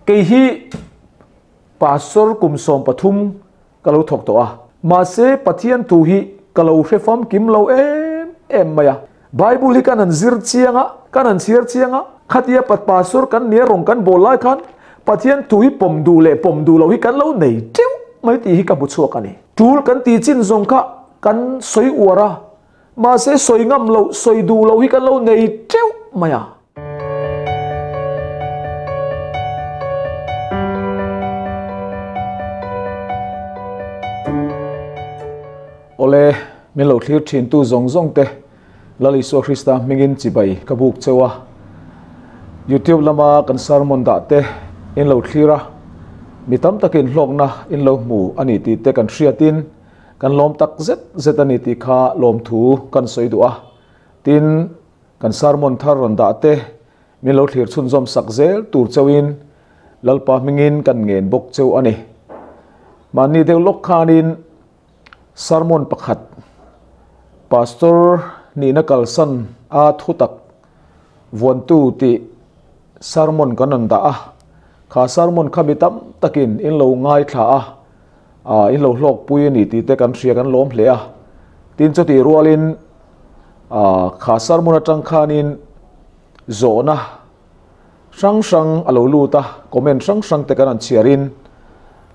Kei hi Pastor kum 13 ka lo thawk tawh a, mahse Pathian thu hi ka lo hre famkim lo em em mai a. Bible hi kan han zir chiang a, kan han chhiar chiang a, khatia Pastor kan nia rawng kan bawl lai khan Pathian thu hi pawm duh leh pawm duh loh hi kan lo nei teuh mai tih hi ka hmu chhuak a ni. Tul kan tih chin zawng kha kan sawi uar a, mahse sawi ngam loh, sawi duh loh hi kan lo nei teuh mai a. Awle, min lo thlir thin tu zawng zawng te Lal Isua Krista hmingin chibai ka buk cheu a. YouTube lama kan sermon dah te in lo thlir a, mi tam takin hlawkna in lo hmu a ni tih te kan hriatin kan lawm tak zet zet a ni tih kha lawmthu kan sawi duh a. Tin, kan sermon thar rawn dah te min lo thlir chhunzawm sak zel tur chauhin Lalpa hmingin kan ngen bawk cheu a ni. Mahni deuh lawk khanin sermon pakhat Pastor nihna kalsan a thutak vuantu tih sermon kan rawn dah a, kha sermon kha mi tam takin in lo ngaithla a, ah in lo hlawkpui a ni tih te kan hria kan lawm hle a. Tin chutih rualin ah kha sermon atang khanin zawhna hrang hrang a lo lut a, comment hrang hrang te kan rawn chhiarin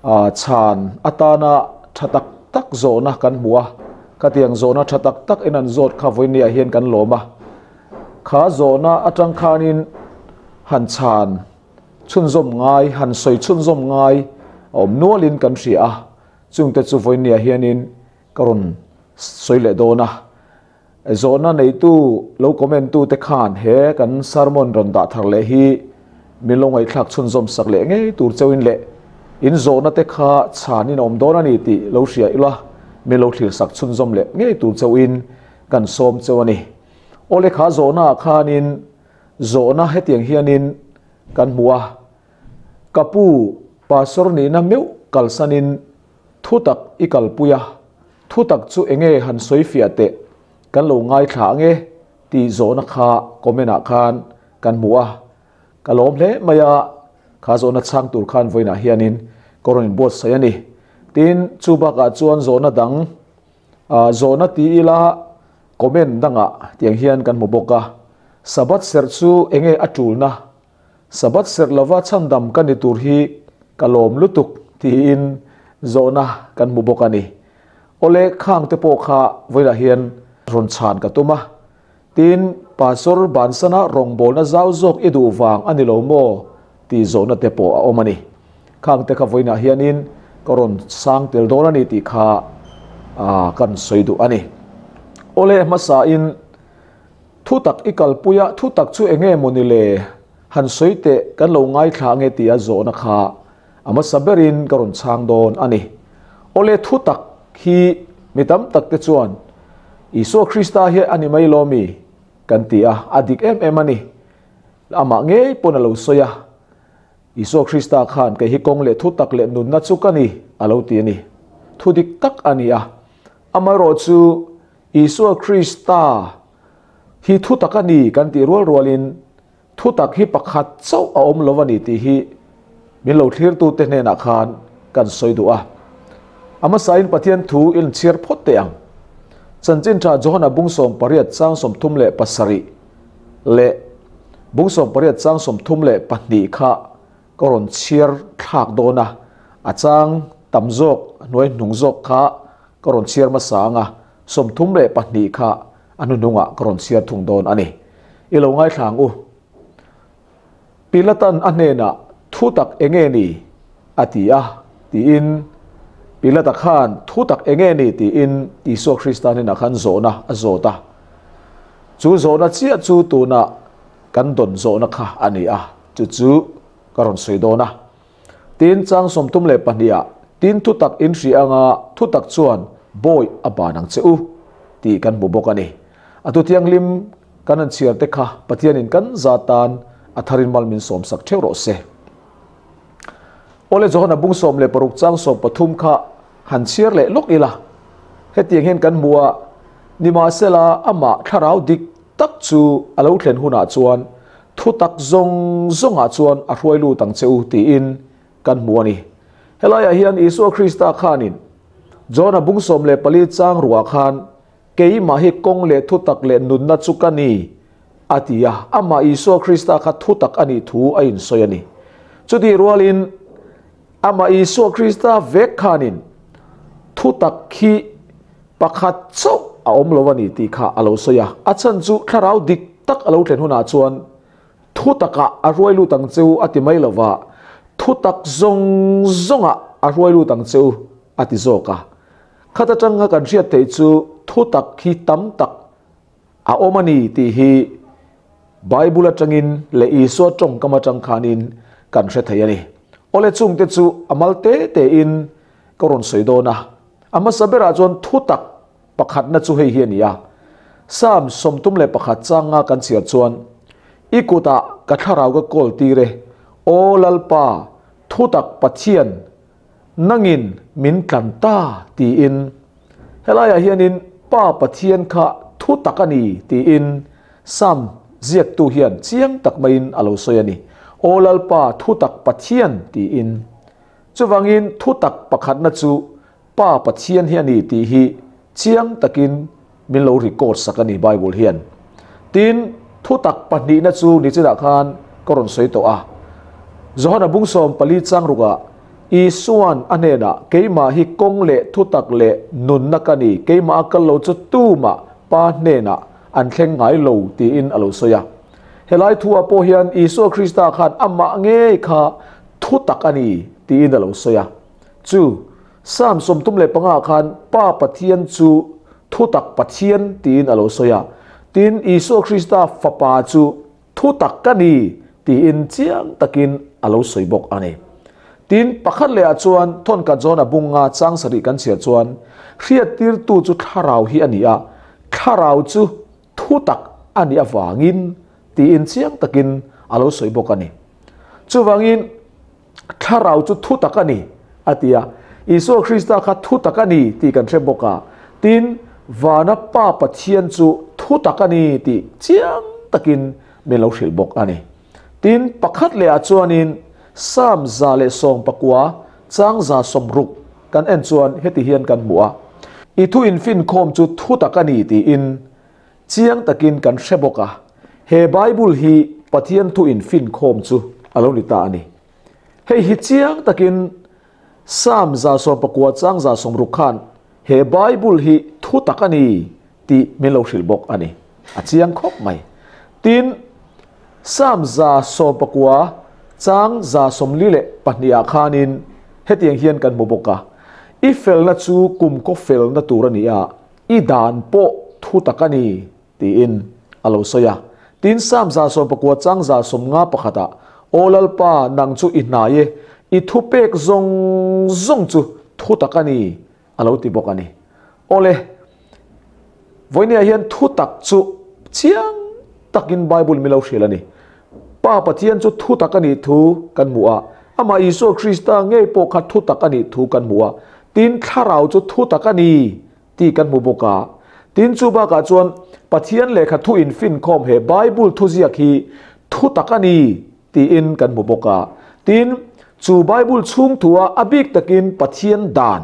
ah chhan atana tha tak tak zawhna kan hmu a, khatiang zawhna tha tak tak in an zawt kha vawinia hian kan lawm a. Kha zawhna atang khanin han chhan chhunzawm ngai, han sawi chhunzawm ngai a awm nualin kan hria a, chungte chu vawinia hianin ka rawn sawi leh dawn a. Zawhna neitu lo comment tu te khan he kan sermon rawn dah thar leh hi min lo ngaihthlak chhunzawm sak leh ngei tur chauhin leh in zawhna te kha chhanin a awm dawn a ni tih lo hria ila min lo thlir sak chhunzawm leh ngei tur chauhin kan sawm chauh a ni. Awle kha zawhna ah khanin zawhna hetiang hianin kan hmu a, Ka pu, Pastor nihna meuh kalsanin thutak i kalpui a, thutak chu enge han sawi fiah teh, kan lo ngaithla ange tih zawhna kha comment ah khan kan hmu a, ka lawm hle mai a, kha zawhna chhang tur khan vawiinah hianin ka rawn inbuatsaih a ni. Tin, chu bakah chuan zawhna dang Zawhna ti ila comment dangah tiang hian kan hmu bawk a, Sabbath serh chu enge a tulna? Sabbath serh lova chhandam ka ni tur hi ka lawm lutuk tiin zawhna kan hmu bawk a ni. Awle khang te pawh kha vawilah hian rawn chhan ka tum a, tin Pastor bansana rawngbawlna zau zawk i duh vang a ni lo maw tih zawhna te pawh a awm a ni. Khang te kha vawiinah hianin ka rawn sang tel dawn a ni tih kha kan sawi duh a ni. Awle hmasain thutak i kalpui a, thutak chu eng nge maw ni le? Han sawi teh kan lo ngaithla ange tia zawhna kha a hmasa berin ka rawn chhang dawn a ni. Awle thutak hi mi tam tak te chuan Isua Krista hi a ni mai lo mi? kan ti a, a dik em em a ni. Amah ngei pawn a lo sawi a, Isua Krista khan kei hi kawng leh thutak leh nunna chu ka ni, a lo ti a ni. Thu dik tak a ni a. Amaherawhchu, Isua Krista hi thutak a ni kan tih rual rualin thutak hi pakhat chauh a awm lo a ni tih hi min lo thlirtute hnenah khan kan sawi duh a. A hmasain Pathian thu i inchhiar phawt teh ang. Chanchin tha Johana bung 18 chang 37 leh bung 18 chang 32 kha ka rawn chhiar thlak dawn a, a chang tam zawk hnuai hnung zawk kha ka rawn chhiar hmasa ang a, 32 kha a hnuhnungah ka rawn chhiar thung dawn a ni. I lo ngaithla ang u. Pilatan a hnenah thu tak enge ni? a ti a, tiin Pilata khan thu tak enge ni? tiin Isua Krista hnenah khan zawhna a zawt a. Chu zawhna chiah chu tuna kan dawn zawhna kha a ni a, chu chu ka rawn sawi dawn a. Tin, chang 32 ah, Tin thu tak in hria anga thu tak chuan bawi a ban ang che u, tih kan hmu bawk a ni. A thu thianghlim kan han chhiar te kha Pathianin kan za tan a tharin mal min sawmsak theuh rawh se. Awle Johana bung 16 chang 13 kha han chhiar leh lawk ila. Hetiang hian kan hmu a, Nimahsela amah thlarau dik tak chu a lo thlen hunah chuan Thutak zawng zawngah chuan a hruai lut ang che u tiin kan hmu a ni. Helaiah hian Isua Krista khanin Johna bung 14 chang ruah khan keimah hi kawng leh thutak leh nunna chu ka ni a ti a, amah Isua Krista kha thutak a nih thu a insawi a ni. Chutih rualin amah Isua Krista vek khanin thutak hi pakhat chauh a awm lo a ni tih kha a lo sawi a, a chhan chu thlarau dik tak a lo thlen hunah chuan thutakah a hruai lut ang che u a ti mai lova, thutak zawng zawngah a hruai lut ang che u a ti zawk a. Khat atanga kan hriat theih chu thutak hi tam tak a awm a ni tih hi Bible atangin leh Isua tawngkam atang khanin kan hre thei a ni. Awle chungte chu a mal te tein ka rawn sawi dawn a. A hmasa berah chuan thutak pakhatna chu hei hi a ni a. Psalm 31 changa kan chhiar chuan i kutah ka thlarau ka kawl tir e, Aw Lalpa, thutak Pathian nangin min tlan ta tiin. Helaiah hianin Pa Pathian kha thutak a ni tiin Psalm ziaktu hian chiang tak maiin a lo sawi a ni. Aw Lalpa, thutak Pathian tiin. Chuvangin thutak pakhatna chu Pa Pathian hi a ni tih hi chiang takin min lo record sak a ni Bible hian. Tin, thutak pahnihna chu nichinah khan ka rawn sawi tawh a. Johana bung 14 chang rukah Isuan a hnenah keimah hi kawng leh thutak leh nunna ka ni, keimah a kal lo chu tumah Pa hnenah an thleng ngai lo tiin a lo sawi a. Helai thuah pawh hian Isua Krista khan amah ngei kha thutak a ni tiin a lo sawi a. Chu Psalm 35 khan Pa Pathian chu thutak Pathian tiin a lo sawi a. Tin, Isua Krista fapa chu thutak ka ni tiin chiang takin a lo sawi bawk a ni. Tin, pakhat lehah chuan thawnka Johna bunga chang sarih kan chhiar chuan hriattirtu chu thlarau hi a ni a, thlarau chu thutak a nih avangin tiin chiang takin a lo sawi bawk a ni. Chuvangin thlarau chu thutak a ni a ti a, Isua Krista kha thutak a ni tih kan hre bawk a. Tin, vana Pa Pathian chu thutak a ni tih chiang takin min lo hrilh bawk a ni. Tin, pakhat lehah chuanin Psalm 119 chang 160 kan en chuan heti hian kan hmu a, I thu infinkhawm chu thutak a ni tiin chiang takin kan hre bawk a. He Bible hi Pathian thu infinkhawm chu a lo ni ta a ni. Hei hi chiang takin Psalm 119 chang 160 khan he Bible hi thutak a ni tih min lo hrilh bawk a ni. A chiang khawp mai. Tin, Psalm 119 chang 42 khanin hetiang hian kan hmu bawk a, I felna chu kum kaw felna tur a ni a, i dan pawh thutak a ni tiin a lo sawi a. Tin, Psalm 119 chang 151 Aw Lalpa, nang chu i hnai e, i thupek zawng zawng chu thutak a ni a lo ti bawk a ni. Awle, vawinia hian thutak chu chiang takin Bible min lo hrilh a ni. Pa Pathian chu thutak a nih thu kan hmu a, amah Isua Krista ngei pawh kha thutak a nih thu kan hmu a. Tin, thlarau chu thutak a ni tih kan hmu bawk a. Tin, chu bakah chuan Pathian lehkha thu infinkhawm he Bible thuziak hi thutak a ni tiin kan hmu bawk a. Tin, chu Bible chhung thua a bik takin Pathian dan,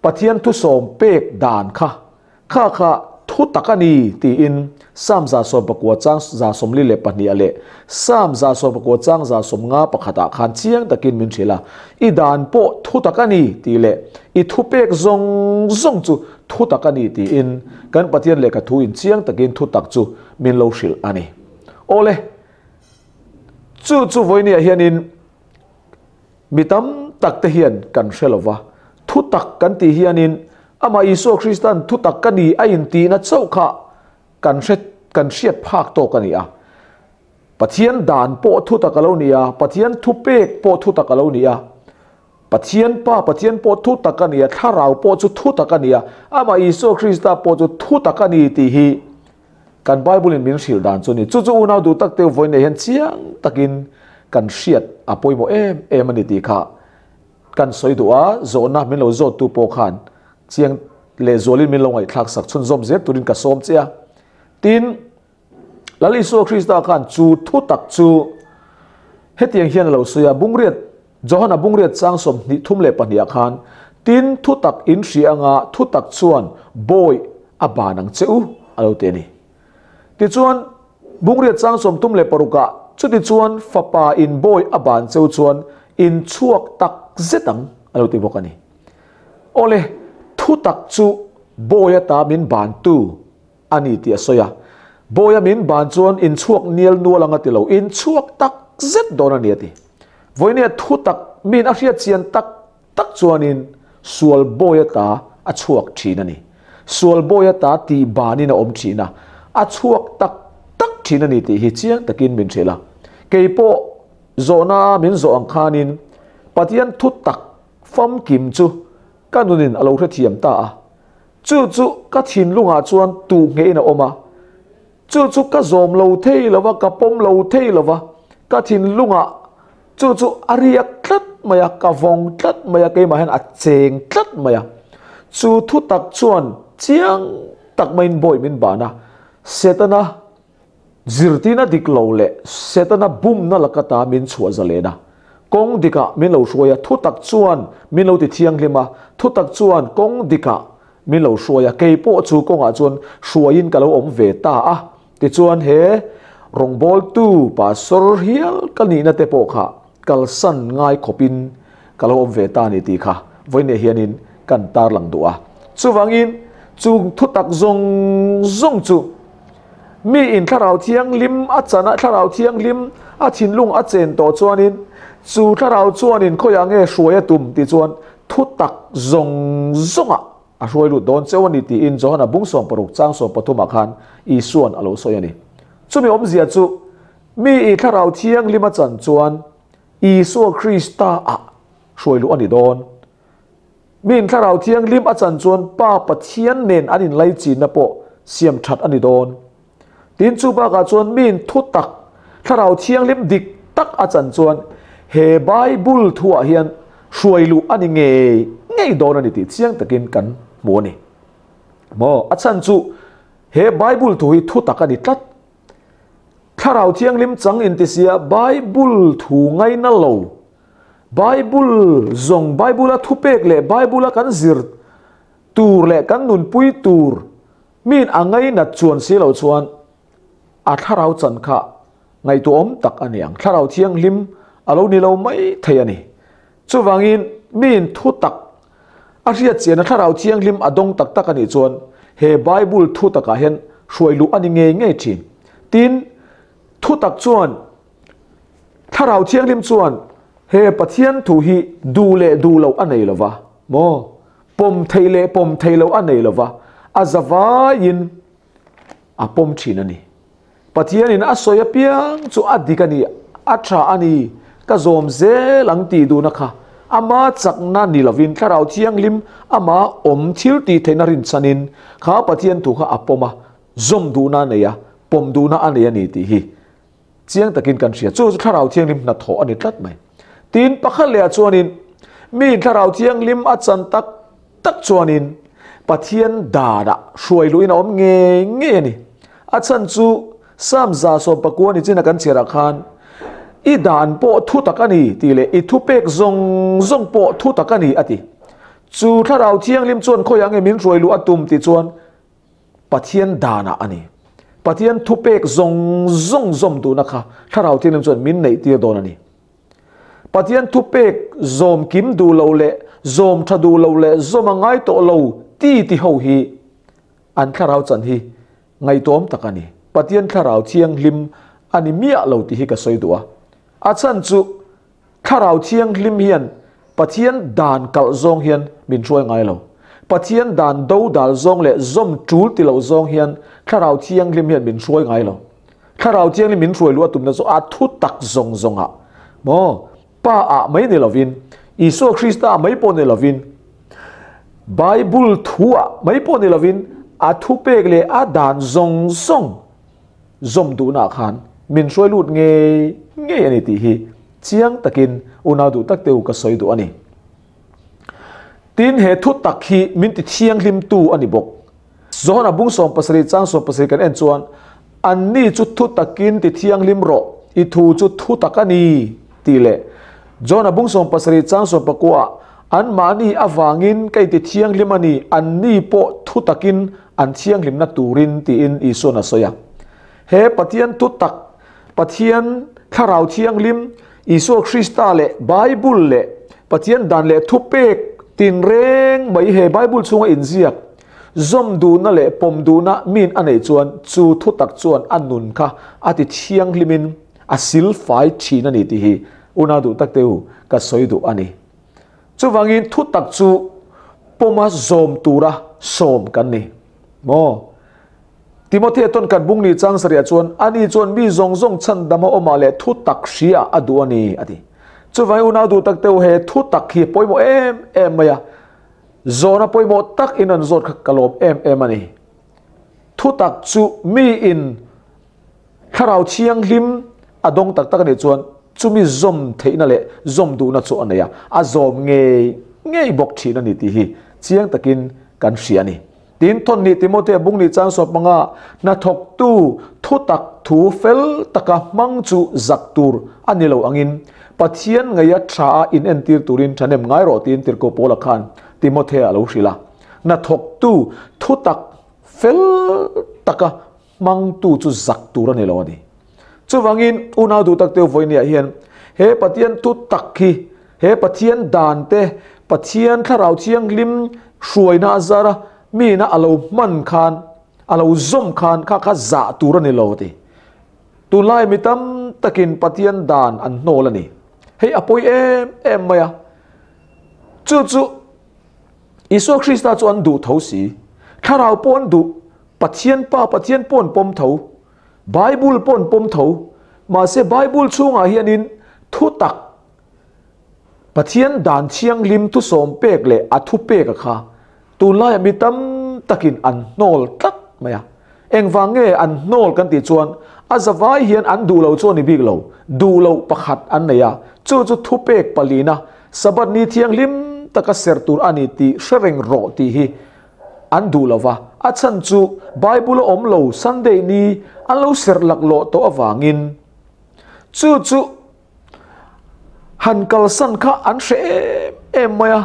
Pathian thusawm pek dan kha, kha kha thutak a ni tiin Psalm 119 chang 42 leh Psalm 119 chang 151 khan chiang takin min hrilh a. I dan pawh thutak a ni tih leh i thupek zawng zawng chu thutak a ni tiin kan Pathian lehkha thu in chiang takin thutak chu min lo hrilh a ni. Awle, chu chu vawinia hianin mi tam tak te hian kan hre lova, thutak kan tih hianin amah Isua Kristan thutak ka ni a intihna chauh kha kan hre kan hriat phak tawk a ni a. Pathian dan pawh thutak a lo ni a, Pathian thupek pawh thutak a lo ni a, Pathian Pa Pathian pawh thutak a ni a, thlarau pawh chu thutak a ni a, amah Isua Krista pawh chu thutak a ni tih hi kan Bible in min hrilh dan chu ni. Chu chu unau duh tak te vawiin nei hian chiang takin kan hriat a pawimawh em em a ni tih kha kan sawi duh a, zawhna min lo zawt tu pawh khan chiang leh zualin min lo ngaihthlak sak chhunzawm zel turin ka sawm che a. Tin, Lal Isua Krista khan chu thu tak chu hetiang hian a lo sawi a, Bungriat, Johana Bungriat chang 32 ah khan, Tin, thu tak in hria anga thu tak chuan bawi a ban ang che u, a lo ti a ni. Tichuan, Bungriat chang 36 ah, Chutichuan fapa in bawi a ban cheu chuan in chhuak tak zet ang, a lo ti bawk a ni. Awle, thu tak chu bawi ata min bantu a ni tih a sawi a. Bawi a min ban chuan in chhuak nial nual ang a ti lo, in chhuak tak zet dawn a ni a ti. Vawinia thu tak min a hriat chian tak tak chuanin sual bawi ata a chhuak thin a ni. Sual bawi ata tih banin a awm thin a, a chhuak tak tak thin a ni tih hi chiang takin min hrilh a. Kei pawh zawhna min zawh ang khanin Pathian thu tak famkim chu ka nunin a lo hrethiam ta a. Chu chu ka thinlungah chuan tuh ngeiin a awm a. Chu chu ka zawm lo thei lo va, ka pawm lo thei lo va. Ka thinlungah chu chu a riak tlat mai a, ka vawng tlat mai a, keimah hian a cheng tlat mai a. Chu thu tak chuan chiang tak maiin bawi min ban a, Setana Zirtina dik lo leh Setana bumna laka ta min chhuah zalen a, kawng dikah min lo hruai a, thutak chuan min lo ti thianghlim a, thutak chuan kawng dikah min lo hruai a, kei pawh chu kawngah chuan hruaiin ka lo awm ve ta a, tichuan he rawngbawltu pastor hial ka nihna te pawh kha kalsan ngai khawpin ka lo awm ve ta a ni tih kha vawiinah hianin kan tarlang duh a. Chuvangin chung thutak zawng zawng chu Mi in Thlarau Thianghlim a chan a, Thlarau Thianghlim a thinlung a chen tawh chuanin chu Thlarau chuanin khawiah nge hruai a tum tih chuan thutak zawng zawngah a hruai lut dawn cheu a ni tiin Johana bung 16 chang 13 ah khan Isuan a lo sawi a ni. Chumi awmzia chu mi i Thlarau Thianghlim a chan chuan Isua Krista ah hruai luh a ni dawn. Miin Thlarau Thianghlim a chan chuan Pa Pathian nen an inlaichinna pawh siam that a ni dawn. Tin, chu bakah chuan miin thutak Thlarau Thianghlim dik tak a chan chuan he Bible thuah hian hruai luh a ni ngei ngei dawn a ni tih chiang takin kan hmu a ni. Maw? A chhan chu he Bible thu hi thutak a ni tlat. Thlarau Thianghlim chang intisia Bible thu ngaina lo Bible zawng Bible-a thupek leh Bible-a kan zir tur leh kan nunpui tur miin a ngainat chuan si lo chuan a thlarau chan kha ngaihtuahawm tak a ni ang. Thlarau Thianghlim a lo ni lo mai thei a ni. Chuvangin miin thu tak a hriat chian a Thlarau Thianghlim a dawng tak tak a nih chuan he Bible thu takah hian hruai luh a ni ngei ngei thin. Tin, thu tak chuan Thlarau Thianghlim chuan he Pathian thu hi duh leh duh loh a nei lova maw? Pawm theih leh pawm theih loh a nei lova, a zavaiin a pawm thin a ni. Pathianin a sawi apiang chu a dik a ni, a tha a ni, ka zawm zel ang tih duhna kha ama chakna ni lovin Thlarau Thianghlim ama awm thil tih theihna rinchhanin kha Pathian thu kha a pawm a, zawm duhna a nei a, pawm duhna a nei a ni tih hi Chiang takin kan hria. Chu chu Thlarau Thianghlim hnathawh a ni tlat mai. Tin, pakhat lehah chuanin mi Thlarau Thianghlim a chan tak tak chuanin Pathian danah hruai luhin a awm ngei ngei a ni. A chhan chu Psalm 119 ni china kan chhiarah khan I dan pawh thu tak a ni tih leh I thupek zawng zawng pawh thu tak a ni a ti. Chu Thlarau Thianghlim chuan khawiah nge min hruai luh a tum tih chuan Pathian danah a ni. Pathian thupek zawng zawng zawm duhna kha Thlarau Thianghlim chuan min neih tir dawn a ni. Pathian thupek zawm kim duh lo leh zawm tha duh lo leh zawm a ngai tawh lo ti ti ho hi an thlarau chan hi ngaihtuahawm tak a ni. Pathian Thlarau Thianghlim a ni miah lo tih hi ka sawi duh a. A chhan chu Thlarau Thianghlim hian Pathian dan kalh zawng hian min hruai ngai lo. Pathian dan do dal zawng leh zawm tul ti lo zawng hian Thlarau Thianghlim hian min hruai ngai lo. Thlarau Thianghlim min hruai luh a tumna chu a thu tak zawng zawngah maw Pa ah mai ni lovin, Isua Krista ah mai pawh ni lovin, Bible thu ah mai pawh ni lovin a thupek leh a dan zawng zawng zawm duhnaah khan min hruai lut ngei ngei a ni tih hi chiang takin unau duh tak te u ka sawi duh a ni. Tin, he thu tak hi min ti thianghlimtu a ni bawk. Johana bung 17 chang 17 kan en chuan Anni chu thu takin ti thianghlim rawh, i thu chu thu tak a ni, tih leh John-a bung 17 chang 19 ah, Anmahni avangin ka inti thianghlim a ni, anni pawh thu takin an thianghlimna turin, tiin Isua'n a sawi a. He Pathian thu tak, Pathian Thlarau Thianghlim, Isua Krista leh Bible leh Pathian dan leh thupek tinreng mai he Bible chhunga inziak zawm duhna leh pawm duhna min a neih chuan chu thutak chuan a nun kha a ti thianghlimin a silfai thin a ni tih hi unau duh tak te u ka sawi duh a ni. Chuvangin thutak chu pawma zawm tura sawm kan ni maw? Timothea tawn kan bung ni chang sarih ah chuan ani chuan mi zawng zawng chhandam a awmah leh thu tak hria a duh a ni a ti. Chuvangin unau duh tak teu he thu tak hi pawimawh em em mai a, zawhna pawimawh tak in an zawt kha ka lawm em em a ni. Thu tak chu mi in thlarau thianghlim a dawng tak tak a nih chuan chumi zawm theihna leh zawm duhna chu a nei a, a zawm ngei ngei bawk thin a ni tih hi chiang takin kan hria a ni. Tin, Thawnni Timothea bung ni chang sawp hmanga hnathawktu thutak thu fel taka hmang chu zak tur a ni lo angin Pathian ngeia tha a inentir turin thahnem ngai rawh tiin Tirhkoh Paula khan Timothea a lo hrilh a. Hnathawktu thutak fel taka hmangtu chu zak tur a ni lo a ni. Chuvangin, unau duh tak teu vawinia hian he Pathian thu tak hi, he Pathian dan te, Pathian thlarau thianghlim hruaina a zara mina a lo hman khan, a lo zawm khan kha kha zah tur a ni lo a ti. Tunlai mi tam takin Pathian dan an hnawl a ni. Hei a pawi em em mai a. Chu chu Isua Krista chu an duh tho si. Thlarau pawh an duh. Pathian Pa Pathian pawh an pawm tho. Bible pawh an pawm tho. Mahse Bible chhungah hianin thu tak Pathian dan thianghlim thusawm pek leh a thu pek a kha tunlaiah mi tam takin an hnawl tlat mai a. Engvang nge an hnawl kan tih chuan a zavai hian an duh lo chu a ni bik lo. Duh loh pakhat an nei a, chu chu thupek palina Sabbath ni thianghlim taka serh tur a ni tih hre reng rawh tih hi an duh lo va, a chhan chu Bible a awm lo Sunday ni an lo serh laklawh tawh avangin chu chu han kalsan kha an hre em em mai a,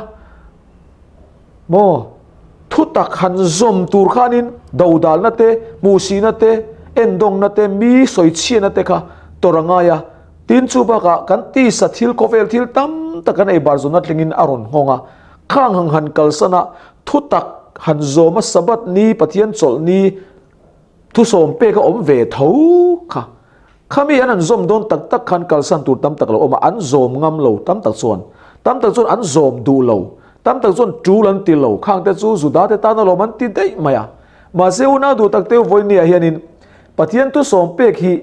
maw thutak han zawm tur khanin dodalna te, hmuhsihna te, endawngna te, mi sawichhiatna te kha tawrh a ngai a, tin chu bakah kan tisa thil khawvel thil tam tak kan ei bar zawnna thlengin a rawn nghawng a. Khang hang han kalsan a, thutak han zawm a Sabbath ni, Pathian chawlh ni, thusawm pek a awm ve tho kha. Khami an han zawm dawn tak tak khan kalsan tur tam tak lo awm a, an zawm ngam lo tam tak chuan. Tam tak chuan an zawm duh lo, tam tak chuan tul an ti lo, khang te chu Juda te tan alawm an ti daih mai a. Mahse unau duh tak teu vawinia hianin Pathian thusawm pek hi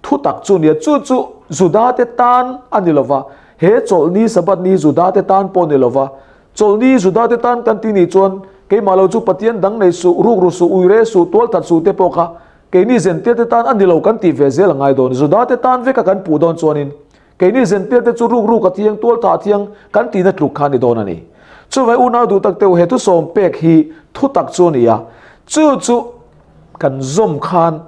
Thu tak chu nia, chu chu Judate tan a ni lova, he chawlhni Sabbath ni Judate tan pawh a ni lova. Chawlhni Judate tan kan ti nih chuan keimah lo chu Pathian dang nei suh, ruk ru suh, ui re suh, tual that suh te pawh kha keini Zentilte tan a ni lo kan tih ve zel a ngai dawn. Judate tan veka kan puh dawn chuanin keini Zentilte chu ruk ruk a thiang, tual thah a thiang kan tihna tluk kha a ni dawn a ni. Chuvai unau duh tak teuh he thusawm pek hi thu tak chu a ni a, chu chu kan zawm khan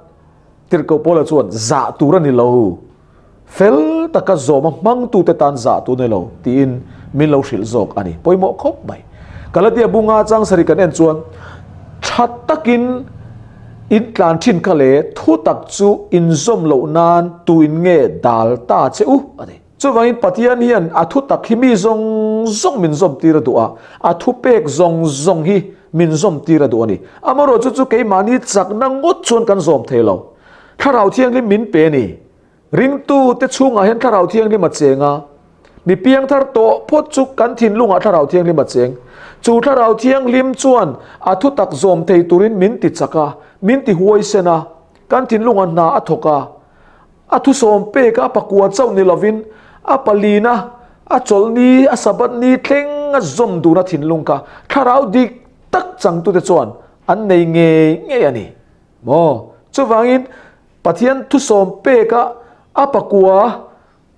Tirhkoh Paula chuan zah tur a ni lo, fel taka zawma hmangtute tan zah tur a ni lo tiin min lo hrilh zawk a ni. Pawimawh khawp mai. Galatia bunga chang sarih kan en chuan tha takin in tlan thin kha le thu tak chu inzawm loh nan tuin nge dal ta che u a ti. Chuvangin Pathian hian a thu tak hi mi zawng zawng min zawm tir a duh a, a thupek zawng zawng hi min zawm tir a duh a ni. Amaherawhchu chu keimahni chakna ngawt chuan kan zawm thei lo. Thlarau Thianghlim min pe a ni. Ringtute chhungah hian Thlarau Thianghlim a cheng a. Mi piangthar tawh phawt chu kan thinlungah Thlarau Thianghlim a cheng. Chu Thlarau Thianghlim chuan a thu tak zawm thei turin min ti chak a, min ti huaisen a, kan thinlungah hna a thawk a. A thusawm pek a pakua chauh ni lovin a palina a chawlhni a Sabbath ni thleng a zawm duna thinlung kha thlarau dik tak changtute chuan an nei ngei ngei a ni maw? Chuvangin Pathian thusawm pek a a pakua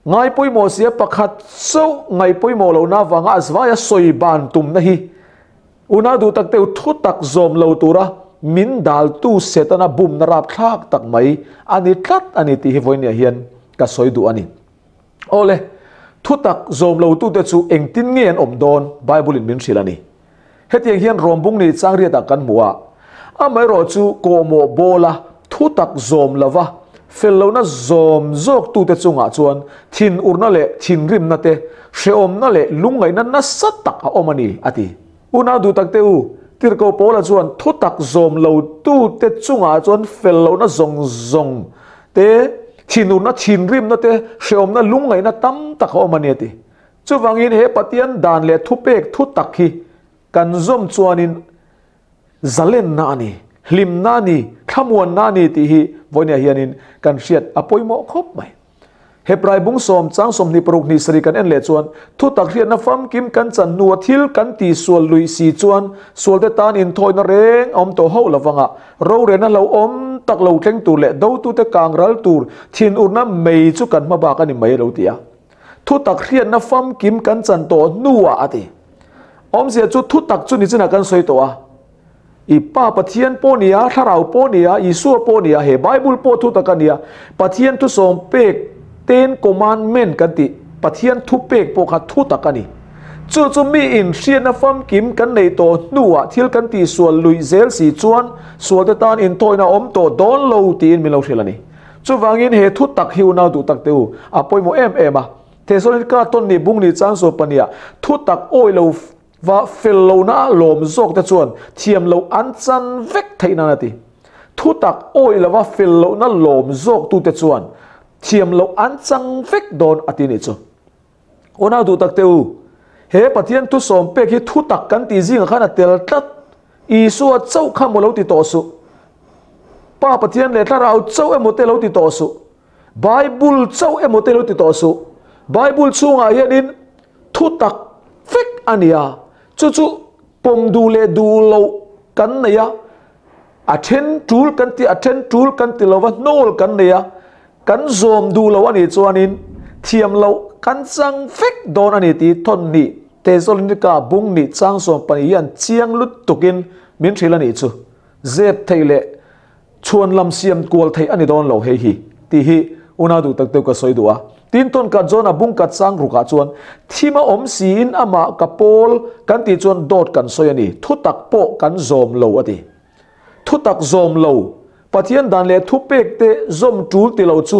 ngai pawimawh sia pakhat chauh ngai pawimawh lohna avanga a zvaia sawi ban tumna hi Unau duh tak teu thu tak zawm lo tura min daltu Setana bumna rapthlak tak mai a ni tlat a ni tih hi vawinia hian ka sawi duh a ni. Awle, thutak zawm lotute chu engtin nge an awm dawn Bible-in min hrilh a ni. Hetiang hian Rawmbung ni changriatah kan hmu a, amaherawh chu kawhmawh bawla thutak zawm lova fel lohna zawm zawktute chungah chuan thinurna leh thinrimna te, hrehawmna leh lungngaihna nasa tak a awm a ni, a ti. Unau duh takte u, Tirhkoh Paula chuan thutak zawm lotute chungah chuan fel lohna zawng zawng te, thinurna, thinrimna te, hrehawmna, lungngaihna tam tak a awm a ni, a ti. Chuvangin he Pathian dan leh thupek thutak hi kan zawm chuanin zalenna a ni, hlimna a ni, thlamuanna a ni tih hi vawinia hianin kan hriat a pawimawh khawp mai. Hebrai bung sawm chang 26 hnih sarih kan en leh chuan thutak hriatna famkim kan chan hnua thil kan tihsual luih si chuan sualte tan inthawina reng a awm tawh hauh lovanga rorelna lo awm tak lo thleng tur leh dotute kang ral tur thinurna mei chu kan hma bak a ni mai a lo ti a. Thutak hriatna famkim kan chan tawh hnuah a ti. Awmzia chu thutak chu nichinah kan sawi tawh a. I Pa Pathian pawh nia, Thlarau pawh nia, Isua pawh nia, he Bible pawh thutak a nia. Pathian thusawm pek, Ten Commandment kan tih, Pathian thupek pawh kha thutak a ni. Chu chu mi in hriatna famkim kan nei tawh hnuah thil kan tihsual luih zel si chuan sualte tan inthawina a awm tawh dawn lo tiin min lo hrilh a ni. Chuvangin he thu tak hi unau duh tak te u, a pawimawh em em a. Thesalonika tawn ni bung ni chang saw pahniha thu tak awi lo va fel lohna a lawm zawk te chuan thiam loh an chan vek theih nan a ti. Thu tak awi lova fel lohna lawm zawk tu te chuan thiam loh an chang vek dawn a ti nih chu. Unau duh tak te u, he Pathian thu sawm pek hi thu tak kan tih zingah khan a tel tlat. Isua chauh kha maw lo ti tawh suh. Pa Pathian leh Thlarau chauh emaw te lo ti tawh suh. Bible chauh emaw te lo ti tawh suh. Bible chhungah hianin thu tak vek a ni a, chu chu pawm duh leh duh loh kan nei a, a then tul kan ti, a then tul kan ti lova hnawl kan nei a, kan zawm duh lo a nih chuanin thiam loh kan chang vek dawn a ni tih thawn hnih Thesalonika bung nih chang 12 hian chiang lutukin min hrilh a nih chu. Zep theih leh chhuan lam siam kual theih a ni dawn lo hei hi tih hi unau duh tak deuh ka sawi duh a. Tin tawn kat zawn a bung kat chang rukah chuan thim a awm siin amah ka pawl kan tih chuan dawt kan sawi a ni, thutak pawh kan zawm lo a ti. Thutak zawm lo, Pathian dan leh thupek te zawm tul ti lo chu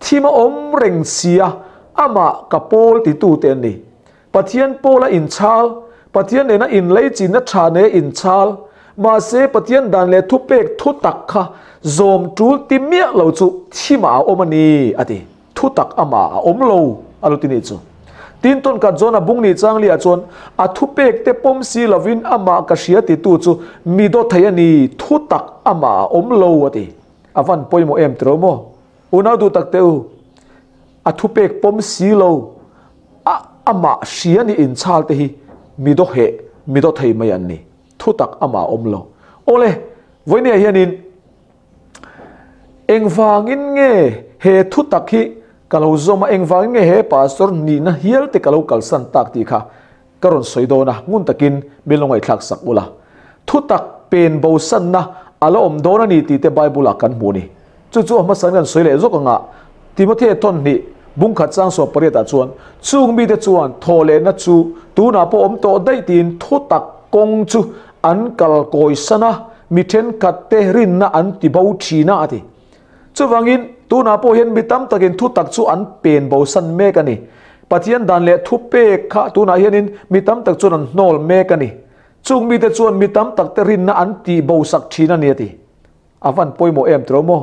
thim a awm reng sia amah ka pawl titu te an ni. Pathian pawl a inchhal, Pathian nena inleichinna tha nei a inchhal, mahse Pathian dan leh thupek thutak kha zawm tul ti miah lo chu thimah a awm a ni, a ti. Thutak amah a awm lo, a lo ti nih chu. Tin tawn khat zawn a bung ni chang liah chuan a thupek te pawm si lovin amah ka hria titu chu mi dawt thei a ni, thutak amah a awm lo, a ti. A van pawimawh em tiro maw? Unau duh tak teh u, a thupek pawm si lo, a amah hria ni inchhal te hi mi daw heh, mi daw thei mai an ni. Thutak amah awm lo. Awle, vawinia hianin engvangin nge he thutak hi ka lo zawm a, engvangin nge he pastor nihna hial te ka lo kalsan tak tih kha ka rawn sawi dawn a, ngun takin min lo ngaihthlak sak ula. Thutak pen bosanna a la awm dawn a ni tih te Bible ah kan hmu a ni. Chu chu a hmasa in kan sawi leh zawk anga Timothea thawnhnih bungkhat chang 18 ah chuan chung mite chuan thawhlehna chu tunah pawh awm tawh daih tiin thutak kawng chu an kal kawisan a, mi thenkhat te rinna an ti bo thin a a ti. Chuvangin, tunah pawh hian mi tam takin thutak chu an pen bosan mek a ni. Pathian dan leh thupek kha tunah hianin mi tam tak chuan an hnawl mek a ni. Chung mite chuan mi tam takte rinna an tih bosak thin a ni a ti. A van pawimawh em tiro maw?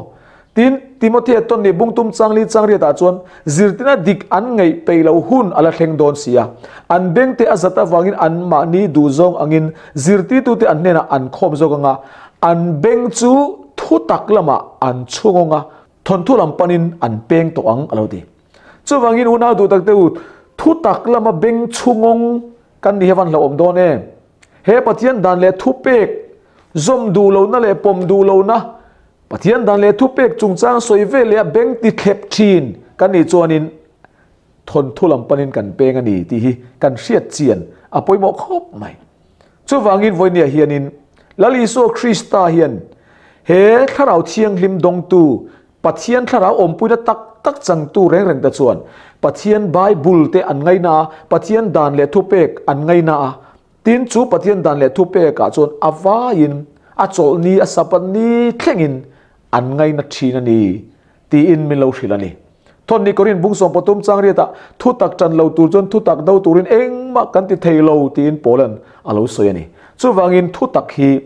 Tin, Timothea tawn nih bungtum changli changriatah chuan zirtina dik an ngaih peih loh hun a la thleng dawn si a. An bengte a zat avangin anmahni duhzawng angin zirtitute an hnenah an khawm zawk anga an beng chu thutak lamah an chhungawng a, thawnthu lam panin an peng tawh ang a lo ti. Chuvangin unau duh takte u, thutak lama beng chhungawng kan ni hi a van hlauhawm dawn em? He Pathian dan leh thupek zawm duh lohna leh pawm duh lohna, Pathian dan leh thupek chungchang sawi vel leh a beng ti thlep thin kan nih chuanin thawnthu lam panin kan peng a ni tih hi kan hriat chian a pawimawh khawp mai. Chuvangin vawinia hianin. Lal Isua Krista hian he Thlarau Thianghlim dawngtu, Pathian Thlarau awmpuina tak tak changtu reng reng te chuan Pathian Bible te an ngaina a, Pathian dan leh thupek an ngaina a. Tin, chu Pathian dan leh thupekah chuan a vaiin a chawlhni, a Sabbath ni thlengin an ngaina thin a ni tiin min lo hrilh a ni. Thawhni Korin bung 13 chang riatah thutak tan lo tur chuan thutak do turin engmah kan ti thei lo tiin Paula'n a lo sawi a ni. Chuvangin thutak hi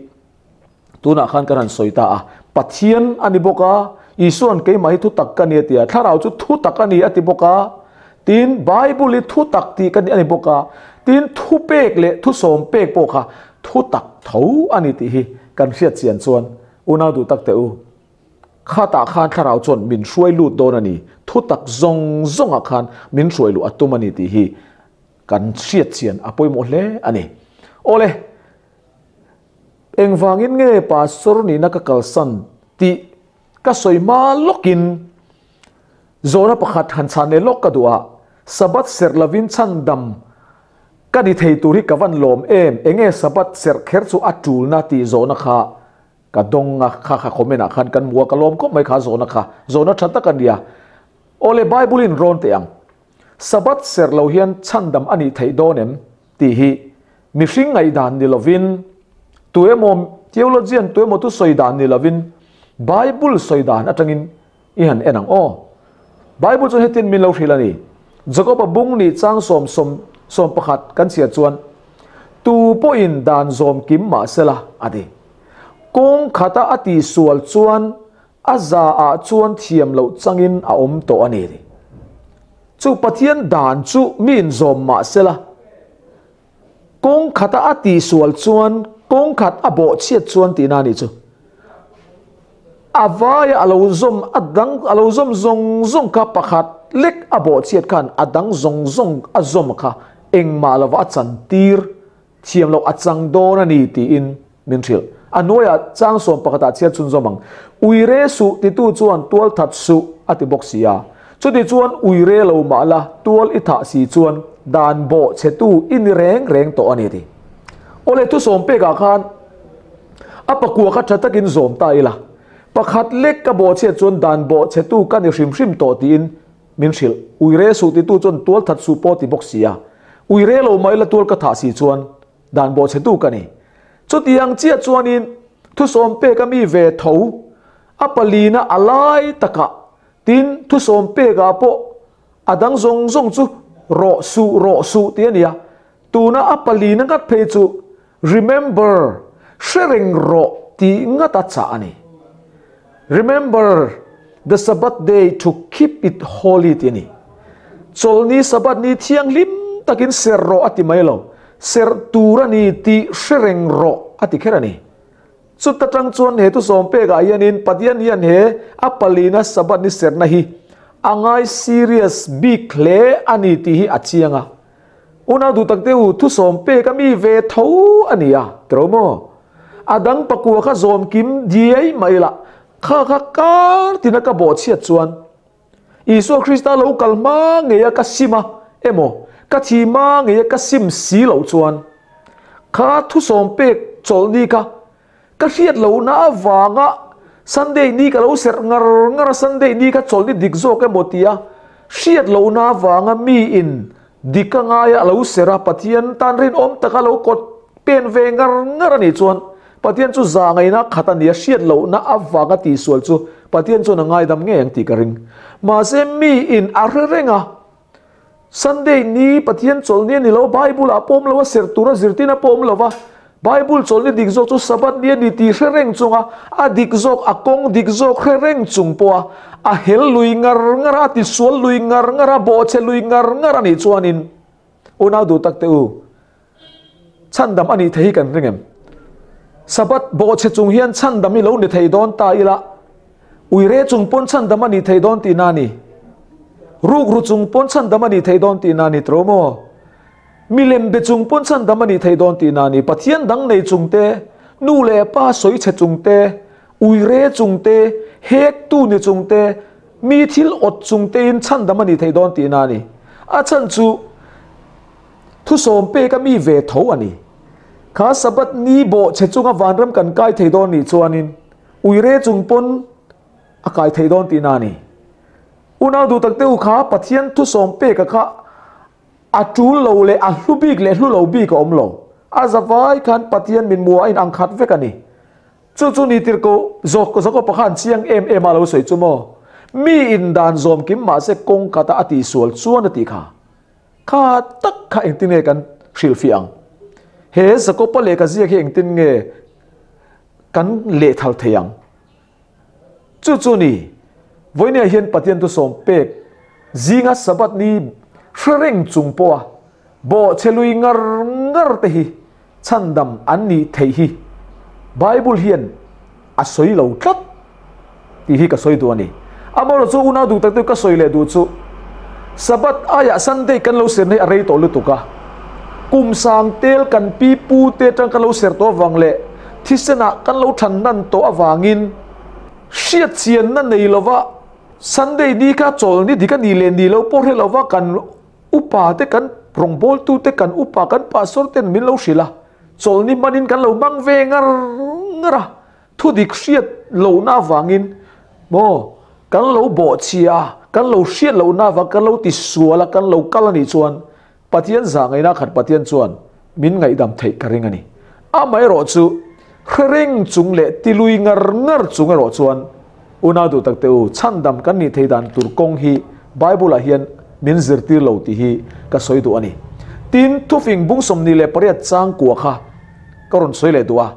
tunah khan kan han sawi ta a, Pathian a ni bawk a, Isua'n keimah hi thutak ka ni a ti a, Thlarau chu thutak a ni a ti bawk a, tin Bible hi thutak tih ka ni a ni bawk a, tin thupek leh thusawm pek pawh kha thutak tho a ni tih hi kan hriat chian chuan unau duh tak teh u. Khatah khan thlarau chuan min hruai lut dawn a ni, thutak zawng zawngah khan min hruai luh a tum a ni tih hi kan hriat chian a pawimawh hle a ni. Awle, engvangin nge Pastor nihna ka kalsan tih ka sawi hma lawkin zawhna pakhat han chhan leh lawk ka duh a, Sabbath serh lovin chhandam ka ni thei tur hi ka van lawm em, enge Sabbath serh kher chu a tulna tih zawhna kha Ka dawng a, kha kha comment ah khan kan hmu a, ka lawm khawp mai kha zawhna kha, zawhna tha tak a nia. Awle Bible in rawn teh ang. Sabbath serh lo hian chhandam a nih theih dawn em tih hi mihring ngaihdan ni lovin, tu emaw theologian tu emaw thusawi dan ni lovin Bible sawi dan atangin i han en ang aw. Bible chuan hetin min lo hrilh a ni. Jakoba bung nih chang sawm sawm sawm pakhat kan chhiar chuan tu pawhin dan zawm kim mah sela a ti. Kawng khata a tihsual chuan a za ah chuan thiam loh changin a awm tawh a ni ti. Chu Pathian dan chu mi inzawm mah sela kawng khata a tihsual chuan kawng khat a bawhchhiat chuan tihna a nih chu. A vaia a lo zawm a dang a lo zawm zawng zawng kha pakhat lek a bawhchhiat khan a dang zawng zawng a zawm kha engmah lova a chantir thiam loh a chang dawn a ni tiin min hrilh. A hnuaiah chang sawm pakhatah chhiat chhunzawm ang. Uire suh titu chuan tual that suh a ti bawk si a. Chuti chuan uire lo mah la tual i thah si chuan dan bawh chhetu i ni reng reng tawh a ni ti. Awle thusawm pekah khan a pakua kha tha takin zawm ta ila. Pakhat lek ka bawh chhiat chuan dan bawh chhetu ka ni hrim hrim tawh tiin Min hrilh, Uire suh titu chuan tual that suh pawh ti bawk si a, uire lo mai la tual ka thah si chuan dan bawh chhetu ka ni. Chutiang chiah chuanin thusawm pek a mi ve tho a palina a lai takah tin thusawm pekah pawh a dang zawng zawng chu rawh suh rawh suh tih a ni a, tuna a palina ngat phei chu remember hre reng rawh tih ngat a chah a ni. Remember the Sabbath day to keep it holy tih a ni. Chawlhni Sabbath ni thianghlim takin serh rawh a ti mai lo, serh tur a ni tih hre reng rawh a ti kher a ni. Chuta tang chuan he thusawm pekah hianin Pathian hian he a palina Sabbath ni serhna hi a ngai serious bik hle a ni tih hi a chiang a. Unau duh tak deuh thusawm pek a mi ve tho a ni a, tiro maw? A dang pakua kha zawm kim diai mai la, kha kha kar tina ka bawhchhiat chuan Isua Krista lo kal hma ngeia ka sim a emaw ka thi hma ngeia ka sim si loh chuan kha thusawm pek chawlhni kha Ka hriat lohna avanga Sunday ni ka lo serh ngar ngar a, Sunday ni kha chawlhni dik zawk emaw tia hriat lohna avanga miin dik a ngaia a lo serh a, Pathian tan rinawm taka lo kawt pen ve ngar ngar a nih chuan Pathian chu za ngaihna khat a ni a, hriat lohna avanga tihsual chu Pathian chuan a ngaidam ngei ang tih ka ring. Mahse miin a hre reng a, Sunday ni Pathian chawlhni a ni lo, Bible ah pawm lo a, serh tura zirtin a pawm lo va, Bible chawlhni dik zawk chu Sabbath ni a ni tih hre reng chunga a dik zawk, a kawng dik zawk hre reng chung pawha a hel lui ngar ngar a, a tisual lui ngar ngar a, bawhchhe lui ngar ngar a nih chuanin unau duh tak teh u, chhandam a nih thei hi kan ring em? Sabbath bawhchhe chung hian chhandam hi lo ni thei dawn ta ila, Uire chung pawn chhandam a nih thei dawn tihna a ni. Rukru chung pawn chhandam a nih thei dawn tihna a ni tawh maw? Milem be chung pawn chhandam a nih thei dawn tihna a ni. Pathian dang nei chung te, nu leh pa sawi chhe chung te, uire chung te, hektu ni chung te, mi thil awt chung tein chhandam a nih thei dawn tihna a ni. A chhan chu thusawm pek a mi ve tho a ni. Kha Sabbath ni bawh chhe chunga vanram kan kai thei dawn nih chuanin uire chung pawn a kai thei dawn tihna a ni. Unau duh tak te u kha Pathian thusawm peka kha a tul lo leh a hlu bik leh hlu lo bik a awm lo. A zavai khan Pathian min hmuh a inang khat vek a ni. Chu chu ni tirh ko zawk Jakob-a khan chiang em em a lo sawi chu maw? Mi in dan zawm kim mahse kawng kata a tihsual chuan a tih kha. Kha tak kha engtin nge kan hrilhfiah ang? He Jakob-a lehkha ziak hi engtin nge kan lehthal thei ang? Chu chu ni, vawinia hian Pathian thusawm pek zinga Sabbath ni hre reng chung pawha bawhchhe lui ngar ngar te hi chhandam an nih theih hi Bible hian a sawi lo tlat tih hi ka sawi duh a ni. Amaherawhchu chu unau duh takte ka sawi leh duh chu Sabbath aiah Sunday kan lo serna hi a rei tawh lutuk a, kum sang tel kan pi pu te atang kan lo ser tawh avang leh thisenah kan lo than hnan tawh avangin hriatchianna nei lova Sunday ni kha chawl ni dik a nih leh nih loh pawh hre lova kan Upa te kan rawngbawltu te kan upa kan pastor ten min lo hrilh a, chawlhni hmanin kan lo hmang ve ngar ngar a, thudik hriat lohna avangin maw kan lo bawhchhia a, kan lo hriat lohna avang kan lo tisual a, kan lo kal a nih chuan Pathian zah ngaihna khat Pathian chuan min ngaihdam theih ka ring a ni. Amaherawh chu hre reng chung leh tilui ngar ngar chung erawh chuan Unau duh tak te u, chhandam kan nih thei dan tur kawng hi Bible-ah hian min zirtir lo tih hi ka sawi duh a ni. Tin, thufing bung 28 chang kua kha ka rawn sawi leh duh a.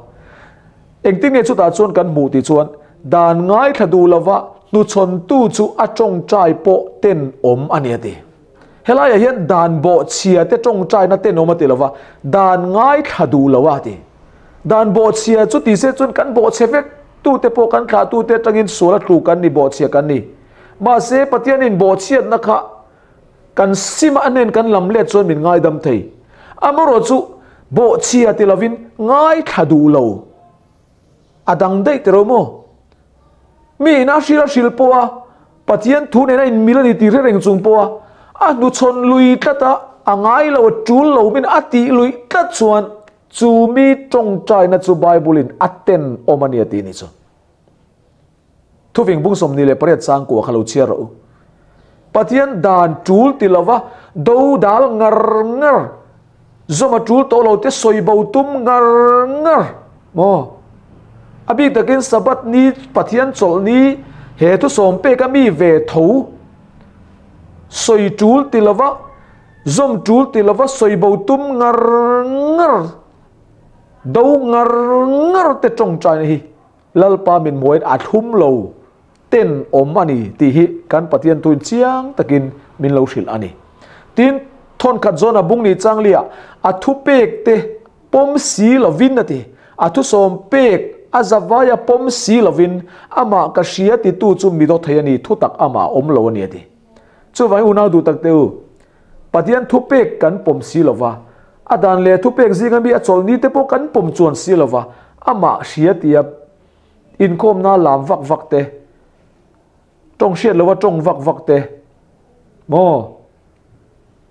Engtin nge chutah chuan kan hmuh tih chuan, dan ngaithla duh lova hnuchhawntu chu a tawngtai pawh tenawm a ni a ti. Helaiah hian dan bawhchhia te tawngtaina tenawm a ti lova, dan ngaithla duh lo a ti. Dan bawhchhia chu ti se chuan kan bawhchhe vek tute pawh kan thlah tute atangin sual a tlu kan ni, bawhchhia kan ni. Mahse Pathianin bawhchhiatna kha kan sim a hnen kan lam let chuan min ngaidam thei. Amaherawh chu bawhchhia ti lovin ngaithla duh lo a dang daih tiro maw? Mi in a hril a hril pawh a, Pathian thu nena inmil a ni tih hre reng chung pawh a, a hnuchhawn lui tlat a, a ngai lo, a tul lo min a tih luih tlat chuan chu mi tawngtaina chu Bible in a ten awm a ni a tih ni chu. Thuving bung 28 chang kua kha lo chhiar rawh u. Pathian dan tul ti lova do dal ngar ngar zawm a tul tawh lo te sawi bo tum ngar ngar maw? A bik takin Sabbath ni Pathian chawlh ni he thu sawm pek a mi ve tho sawi tul ti lova zawm tul ti lova sawi bo tum ngar ngar do ngar ngar te tawngtaina hi Lalpa min hmuain a thlum lo ten awm a ni tih hi kan Pathian tuin chiang takin min lo hrilh a ni. Tin, thawnkhat zawn a bung ni changlia a thupek te pawm si lovin a ti. A thusawm pek a zavaia pawm si lovin amah ka hria titu chu mi dawt thei a ni, thutak amah a awm lo a ni a ti. Chuvangin unau duh tak te u, Pathian thupek kan pawm si lova, a dan leh thupek zinga mi a chawlhni te pawh kan pawm chuan si lova, amah hria tia inkhawmna lam vak vak te, tawng hriat lova tawng vak vak te, maw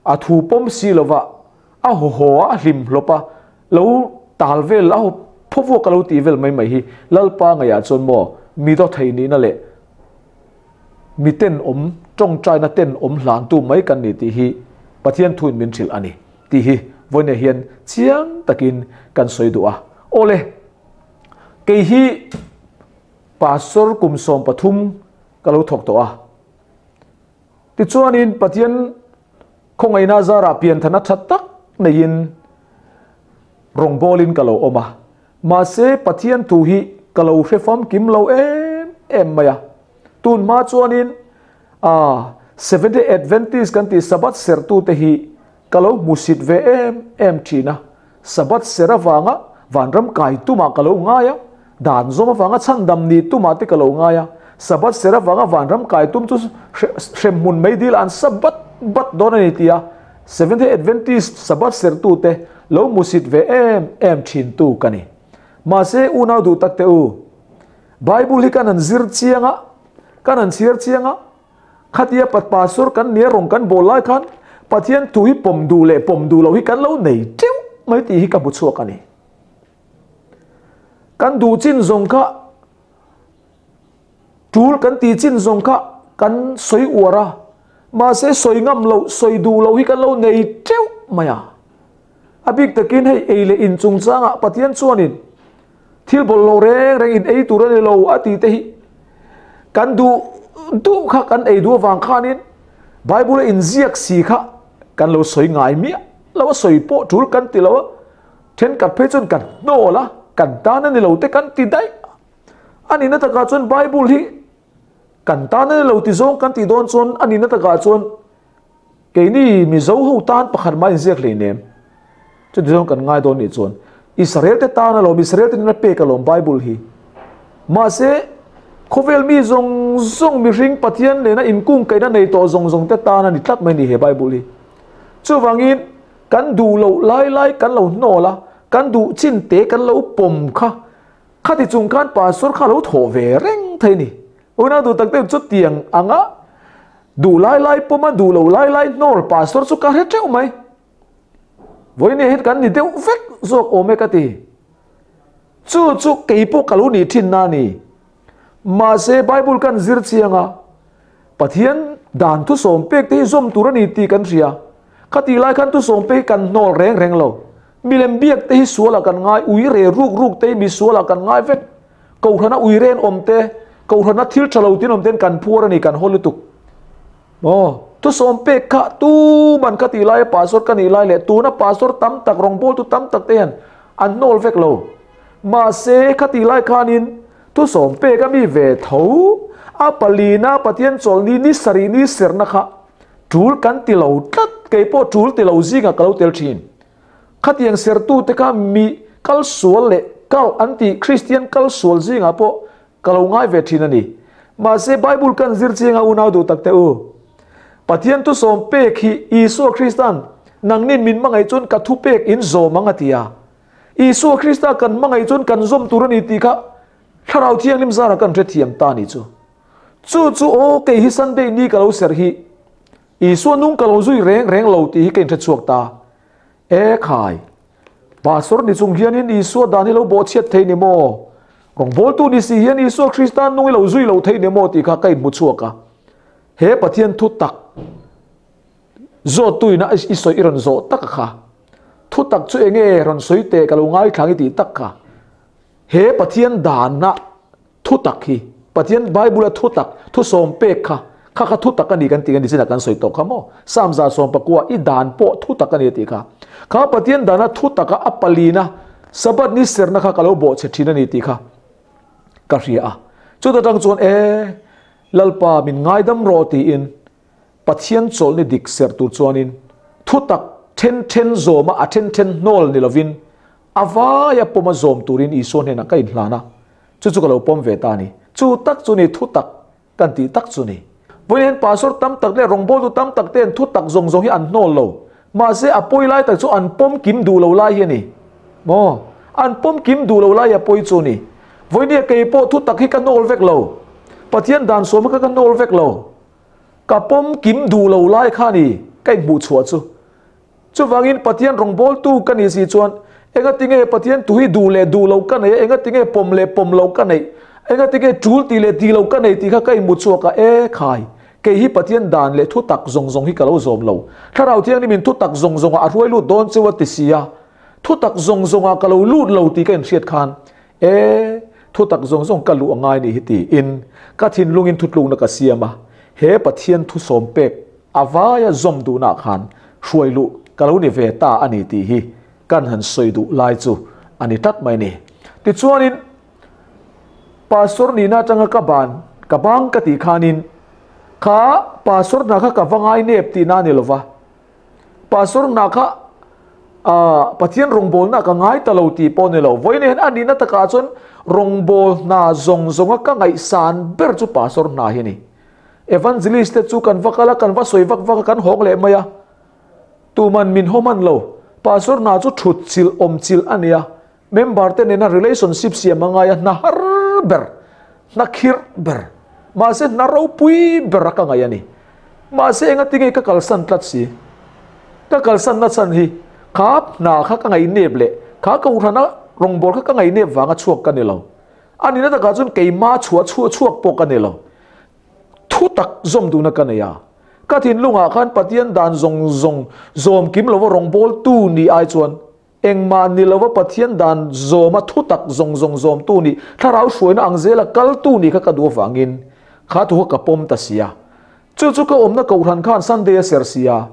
a thu pawm si lova a haw haw a, a hlim hlawp a, lo tal vel a phawvuak a lo tih vel mai mai hi Lalpa ngaihah chuan maw mi dawthei nihna leh Mi tenawm, tawngtaina tenawm hlantu mai kan ni tih hi Pathian thuin min hrilh a ni tih hi vawiinah hian chiang takin kan sawi duh a. Awle, kei hi Pastor kum 13 ka lo thawk tawh a. Tichuanin Pathian khawngaihna zarah pianthana tha tak neiin rawngbawlin ka lo awm a. Mahse, Pathian thu hi ka lo hre famkim lo em em mai a. Tun hma chuanin a Seventh-day Adventist kan tih Sabbath sertute hi ka lo hmusit ve em em thin a. Sabbath ser avanga vanram kai tumah ka lo ngai a, dan zawm avanga chhandam ni tumah te ka lo ngai a. Sabbath ser avanga vanram kai tum chu hremhmun mai dil an sa bat bat dawn a ni tia Seventh-day Adventist Sabbath sertute lo hmusit ve em em thintu ka ni. Mahse, unau duh tak teh u, Bible hi kan han zir chiang a, kan han chhiar chiang a, khatia pat pastor kan nia rawng kan bawl lai khan Pathian thu hi pawm duh leh pawm duh loh hi kan lo nei teuh mai tih hi ka hmu chhuak a ni. Kan duh chin zawng kha tul kan ti chin zawng kha kan sawi uar a, mahse sawi ngam loh, sawi duh loh hi kan lo nei teuh mai a. A bik takin hei ei leh in chungchangah Pathian chuanin thil bawlhhlawh reng reng in ei tur a ni lo a tih te hi kan duh duh kha kan ei duh avang khanin Bible a inziak si kha kan lo sawi ngai miah lo a, sawi pawh tul kan ti lo a, thenkhat phei chuan kan hnawl a, kan tan a ni lo te kan ti daih a nihna takah chuan Bible hi kan tan a ni lo ti zawng kan tih dawn chuan a nihna takah chuan Keini Mizo ho tan pakhat mah inziak hleinem. Chuti zawng kan ngai dawn nih chuan Israel te tan alawm, Israel te nena pek alawm Bible hi. Mahse, khawvel mi zawng zawng mihring Pathian nena inkungkaihna nei tawh zawng zawng te tan a ni tlat mai ni he Bible hi. Chuvangin, kan duh loh lai lai kan lo hnawl a, kan duh chin te kan lo pawm kha, khati chung khan Pastor kha a lo thawh ve reng thei ni. Unau duh tak deuh chu tiang anga duh lai lai pawma duh lo lai lai hnawl pastor chu ka hre teuh mai. Vawiin hian kan ni deuh vek zawk awm e ka ti. Chu chu kei pawh ka lo nih thin na ni. Mahse Bible kan zir chiang a, Pathian dan thu sawm pek te hi zawm tur a ni tih kan hria. Khatih lai khan thu sawm pek hi kan hnawl reng reng lo. Milem biak te hi sualah kan ngai, ui re ruk ruk te hi mi sualah kan ngai vek. Kohhrana uiren awm te, kohhrana thil tha lo tin awm ten kan phuar a ni, kan haw lutuk. Maw? Thusawm pek kha tuman ka tih laia pastor ka nih lai leh tuna pastor tam tak, rawngbawltu tam tak te hian an hnawl vek lo. Mahse, kha tih lai khanin thusawm pek a mi ve tho, a palina Pathian chawlhni ni sarih ni serna kha tul kan ti lo tlat, kei pawh tul ti lo zingah ka lo tel thin. Khatiang sertute kha mi kal sual leh kal an tih Kristian kal sual zingah pawh ka lo ngai ve thin a ni. Mahse Bible kan zir chianga unau duh tak teh u. Pathian thusawm pek hi Isua Kristan nangnin min hmangaih chuan ka thupek in zawm ang a ti a. Isua Krista kan hmangaih chuan kan zawm tur a ni tih kha Thlarau Thianghlim zarah kan hrethiam ta a ni chu. Chu chu aw kei hi Sunday ni ka lo serh hi Isua nung ka lo zui reng reng lo tih hi ka inhre chhuak ta. E khai! Pastor ni chung hianin Isua dan hi lo bawhchhiat thei ni maw? Rawngbawltu ni si hian Isua Krista nung hi lo zui lo thei ni maw tih kha ka inhmu chhuak a. He Pathian thu tak zawttuina i sawi i rawn zawh tak a kha. Thu tak chu enge rawn sawi teh ka lo ngaithlang i tih tak kha. He Pathian dana Thu tak hi Pathian Bible a thu tak, thu sawm pek kha, kha kha thu tak a ni kan tih a ni chinah kan sawi tawh kha maw? Psalm 110 i dan pawh thu tak a ni a tih kha. Kha Pathian dana thu taka a palina Sabbath ni serna kha ka lo bawhchhe thin a ni tih kha ka hria a. Chuta tang chuan e Lalpa min ngaidam rawh tiin Pathian chawlhni dik serh tur chuanin thu tak then then zawma a then then hnawl ni lovin a vaia pawma zawm turin Isua hnenah ka inhlan a, chu chu ka lo pawm ve ta a ni. Chu tak chu ni thu tak kan tih tak chu ni. Vawiin pastor tam tak leh rawngbawltu tam tak te'n thu tak zawng zawng hi an hnawl lo. Mahse a pawi lai tak chu an pawm kim duh lo lai hi a ni. Maw? An pawm kim duh lo lai a pawi chu a ni. Vawinia kei pawh thu tak hi ka hnawl vek lo. Pathian dan sawma kha ka hnawl vek lo. Ka pawm kim duh lo lai kha ni ka inhmuh chhuah chu. Chuvangin Pathian rawngbawltu ka nih si chuan engatinge Pathian tu hi duh leh duh lo ka nei a, engatinge pawm leh pawm lo ka neih, engatinge tul tih leh tih lo ka nei tih kha ka inhmu chhuak a, e khai, kei hi Pathian dan leh thu tak zawng zawng hi ka lo zawm lo. Thlarau Thianghlim in thu tak zawng zawngah a hruai lut dawn cheu a ti si a, thu tak zawng zawngah ka lo lut lo tih ka inhriat khan E, thu tak zawng zawng ka luh a ngai nih hi tiin ka thinlungin thutlukna ka siam a, he Pathian thu sawm pek a vaia zawm duhnaah khan hruai luh ka lo ni ve ta a ni tih hi kan han sawi duh lai chu a ni tlat mai ni. Tichuanin, Pastor nihna atanga ka ban ka bang ka tih khanin kha Pastor hna kha ka va ngai nep tihna a ni lova, Pastor hna kha Pathian rawngbawlna ka ngai ta lo tih pawh ni lo. Vawiin hian a nihna takah chuan rawngbâwl hna zawng zawnga ka ngaihsan ber chu pastor hna hi a ni. Evangelist te chu kan va kal a, kan va sawi vak vak a, kan hawng leh mai a. Tuman min haw hman lo. Pastor hna chu thut chilh, awm chilh a ni a. Member te nena relationship siam a ngai a, hna har ber, hna khirh ber, mahse hna ropui ber a ka ngaih a ni. Mahse engati nge ka kalsan tlat si? Ka kalsan na chhan hi kha hna kha ka ngaih nep leh kha kohhrana Rawngbawl kha ka ngainep vanga chhuak ka ni lo. A nihna takah chuan keima chhuah chhuah chhuak pawh ka ni lo. Thu tak zawm duhna ka nei a. Ka thinlungah khan Pathian dan zawng zawng zawm kim lova rawngbawltu nih ai chuan engmah ni lova Pathian dan zawma thu tak zawng zawng zawmtu nih thlarau hruaina ang zela kaltu nih kha ka duh avangin kha thu kha ka pawm ta si a. Chu chu ka awmna kohhran khan Sunday a ser si a,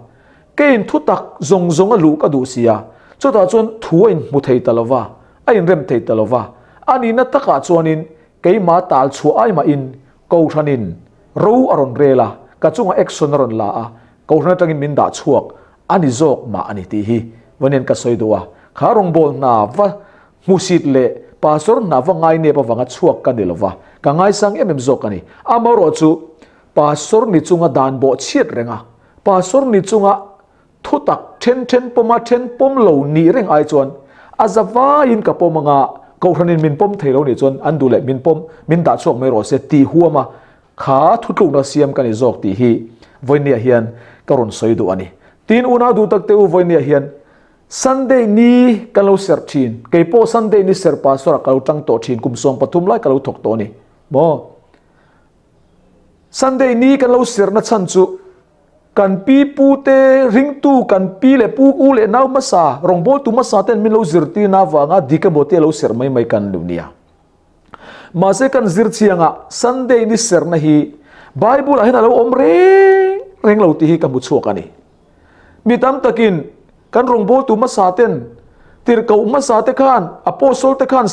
keiin thu tak zawng zawng a luh ka duh si a, chutah chuan thu a inhmu thei ta lova, a inrem thei ta lova, a nihna takah chuanin keimah tal chhuah ai mahin Kohhranin ro a rawn rel a, ka chungah action a rawn la a, Kohhran atangin min dah chhuak a ni zawk mah a ni tih hi Vanian ka sawi duh a. Kha rawngbâwl hna va hmusit leh pastor hna va ngainep avanga chhuak ka ni lova, ka ngaisang em em zawk a ni. Amaherawhchu, pastor ni chunga dan bawh chhiat reng a, pastor ni chunga Thutak then then pawma then pawm lo nih reng ai chuan a za vaiin ka pawm anga Kohhranin min pawm thei lo nih chuan an duh leh min pawm min dah chhuak mai rawh se tih huama kha thutlukna siam ka ni zawk tih hi vawinia hian ka rawn sawi duh a ni. Tin unau duh tak te u vawinia hian Sunday ni kan lo serh thin, kei pawh Sunday ni serh pastor ah ka lo tang tawh thin kum 13 lai ka lo thawk tawh a ni maw. Sunday ni kan lo serhna chhan chu Kan pi pu te, ringtu kan pi leh pu, u leh nau hmasa, rawngbawltu hmasa ten min lo zirtirna avanga dik emaw te lo serh mai mai kan lo nia. Mahse kan zir chianga Sunday ni serhna hi Bible ah hian a lo awm reng reng lo tih hi ka hmu chhuak a ni. Mi tam takin kan rawngbawltu hmasa ten tirhkoh hmasa te khan, apostle te khan